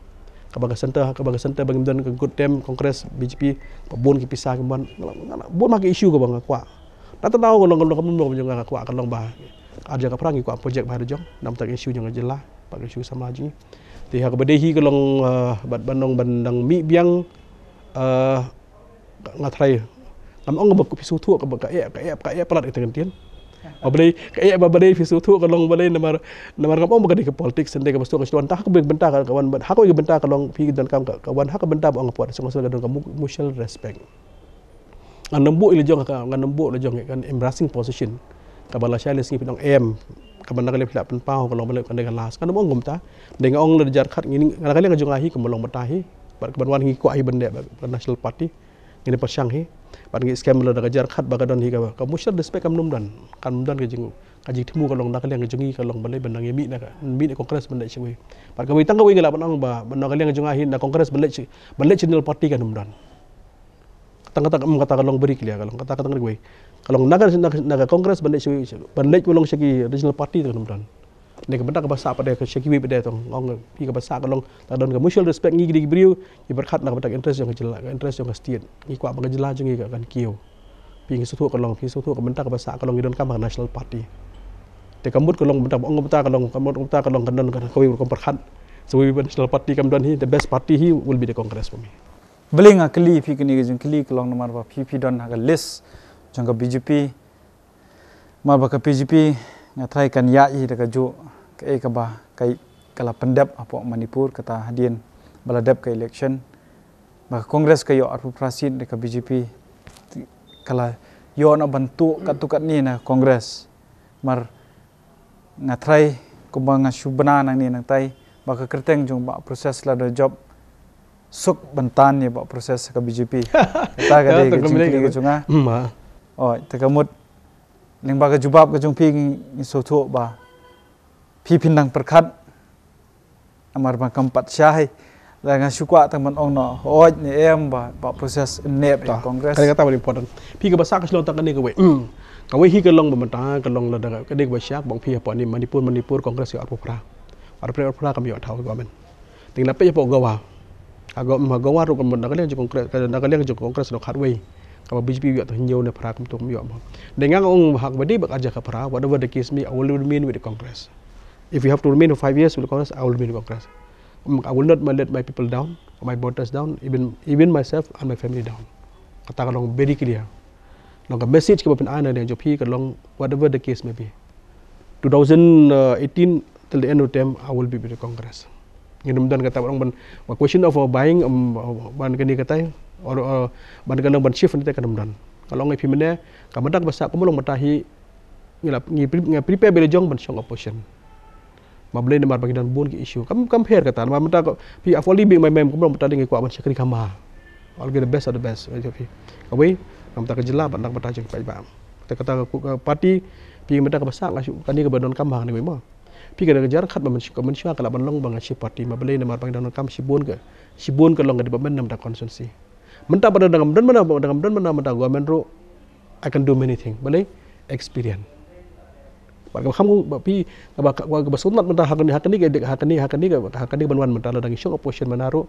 Kaba ka center, kaba ka center ba ngim don ka good time Congress B J P, ba bun ki pisa ki mon, nga la, nga la, bun ma ki issue kaba nga kwah. Na ta daw ka long, ka long, ka long, ka long, ka long ba. Ar hajar ka phra ngi kwah project ba ha jong, namar ka issue jong ka jylla, ba ka issue samla jong ngi. Te ha kaba dei hi ka long, ah, bad ban long ban dang mih biang, ah, nga tharai. Ngam ong ba phi sngewthuh kaba ka ïa, ka ïa, ka ïa palat ka teng tien. Ba balei, ka ïa ba balei phi sngewthuh ka long balei namar, namar ngam ong ba ka dei ka politics, sende kaba sngewthuh ka shlon ta ha kaba bynta ka wan, ha kaba bynta ka long phi donkam ka, ka wan ha ka bynta ba ong ka pot, sngewthuh ka don ka mu-, mutual respect. Ngan ym buh ïa la jong ka, ngan ym buh la jong ka embarrassing position. Kaba lashai la sngi phi dang em. Kaba na ka liang phi la pynpaw ka long ba leh ka dei ka last. Ngan ym ong kumta. Dei nga ong la jar khat ngin, nga na ka liang ka jong nga hi kaba long mynta hi. Bad kaba wan ngi kwah hi ban dei ba, ba National Party. Ngin pyrshang hi. Bad ngi skhem la da ka jar khat ba ka don hi ka, ka mutual respect kam nym don. Kam don ka jing, ka jingthmu ka long na ka liang ka jong ngi ka long ba leh ban dang ïa mih na ka, mih na Congress ban dei shawei. Bad kawei tang kawei ngi la ban ong ba, ba na ka liang ka jong nga hi na Congress ban leh shi-, ban leh National Party ka nym don. Kata, kata, mm, kata ka long bri clear ka long, kata, kata ka long wei. Ka long na ka, na ka, na ka Congress ban leh shu, ban leh ba long sha ki regional party ka nym don. Ne ka bynta kaba sah pat de ka sha kiwei pat de tong. Ong phi kaba sah ka long, ta don ka mutual respect ngi ki dei ki briew, ngi pyrkhat na ka bynta ka interest jong ka jylla, ka interest jong ka state. Ngi kwah ba ka jylla jong ngi ka kan kiew. Phi ngi sngewthuh ka long, phi sngewthuh ka bynta kaba sah ka long ngi donkam ha ka national party. Te ka mut ka long bynta, ong bynta ka long, ka mut bynta ka long ka don ka kawei rukom pyrkhat. So wei ba national party kam don hi, the best party hi will be the Congress for me. Balei nga kylli phi kane ka jingkylli ka long namar ba phi phi don ha ka list jong ka B J P. Namar ba ka B J P Nga trai kan ïa i da ka ju ka e ka ba ka i ka la pyndep hapoh Manipur kata hadien ba la dep ka election. Ba ka Congress ka ïoh arphew phra seat da ka B J P ka la ïoh na ban tu kat tu kat ni na Congress. Mar nga trai kumba nga shu bna nang ni nang tai ba ka kyrteng jong ba process la da jop suk ban tan ni ba process ka B J P. Kata ka dei ka jingkylli ka jong nga. Oi, te ka mut lyngba ka jubab ka jong phi ngi sngewthuh ba phi phin dang pyrkhat. Amar ba kam pat shai la nga shu kwah tang ban ong no hoi ni em ba ba process nep Congress. Kane kata ba important. Phi ka ba sa ka shlong tang kane ka wei. Ka wei hi ka long ba mynta ka long la da ka dei ka ba shak bang phi ha poni Manipur Manipur Congress ka arphew phra. Arphew phra kam ïoh thaw government. Ting la pe ïa pok Goa. Ka Goa ma Goa ruh ka mut na ka liang jong Congress ka na ka liang jong Congress ruh khat wei. Ka ba B J P ïoh to hynñiew ne phra kum to kum ïoh mo. Dei nga ong hak ba dei ba ka ja ka phra whatever the case may I will remain with the Congress. If we have to remain for five years with the Congress, I will remain with Congress. Um, I will not my, let my people down, my voters down, even even myself and my family down. Kata ka long very clear. Long ka message ka ba pyn ai na dei jong phi ka long whatever the case may be. Two thousand eighteen till the end of time I will be with the Congress. Ngin ym don kata ba long ban ba question of uh, buying um, uh, ban kani katai or uh, ban kani ban shift ni te kan ym don. Ka long ngi phi mene ka mynta ka ba sa ka long mynta hi ngi la ngi pre- ngi prepare bele jong ban shong opposition. Ma blei namar ba ngi don bun ki issue kam kam pher kata namar mynta ka phi afoli bi mai mem ka long mynta ngi kwah ban shakri kama. I'll get the best of the best. Ka phi ka wei namar ka jylla ban dak mynta jong ka paidbah. Te kata ka party phi mynta ka ba sa nga shu kani ka ba don kam ha kani wei mo. Phi ka da ka jar khat ba mynshuwa ka la ban long ba nga shi party ma balei namar ba ngi dang kam shibun ka shibun ka long ka department namar constituency. Mynta ba dang dang mynta ba dang dang mynta mynta government ruh I can do many things. Balei experience. Ba ka kham ba phi ka ba ka ba sunat mynta ha kani ha kani ka ha kani ha kani ka ha kani ban wan mynta la dang shong opposition mynta ruh.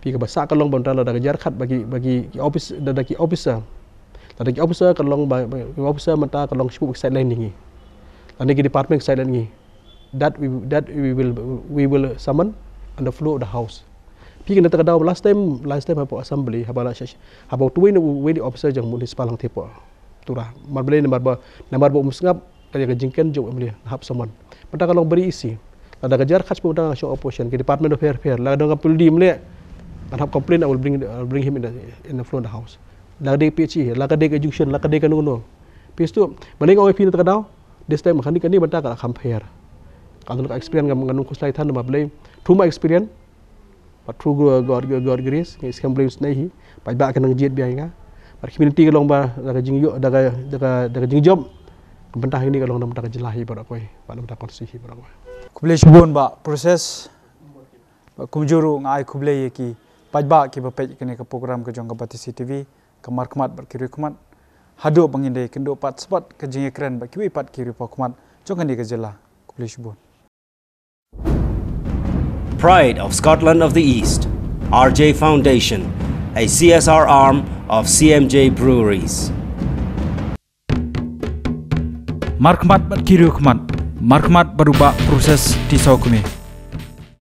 Phi ka ba sa ka long mynta la da ka jar khat ba ki ba ki office da da ki officer. Da da ki officer ka long ba officer mynta ka long shibun sideline ngi. Lane ki department sideline ngi. That we that we will we will summon on the floor of the house. Phi kane ta ka daw last time last time hapoh assembly haba la haba tu wei wei officer jong municipal hangtei hapoh Tura. Mar balei namar ba namar ba um sngap ka ka jingken jong um le hap summon. Mynta ka long very easy. Lada ka jar khat mynta ka shong opposition ki department of fair fair la dong ka puldi mle. An hap complain I will bring I will bring him in the in the front of the house. La ka dei P H E la ka dei ka junction la ka dei ka nungno. Pis tu balei nga oi phi na ta ka daw. This time khani kani mynta ka kham pher. Ka don ka experience ngam ngan nung khuslai than ma blei. Through my experience. But through God God God grace ngi skhem blei snei hi. Paidbah ka nang jied biang nga. But community ka long ba da ka jingyo da ka da ka da ka jingjop. Ka bynta hi ni ka long da mynta ka jylla hi ba da koi ba da mynta ka constituency hi ba da koi. Khublei shibun ba process. Ba kumjuh ruh nga ai khublei ïa ki paidbah ki ba peit kane ka program ka jong ka Batesi T V. Ka markhmat bad ki riewkhmat. Haduh ba ngin dei kynduh pat spat ka jingïakren bad kiwei pat ki riewkhmat jong kane ka jylla. Khublei shibun. Pride of Scotland of the East, R J Foundation, a C S R arm of C M J Breweries. Markhmat bad ki riewkhmat, markhmat bad u Bah Process T Sawkmie.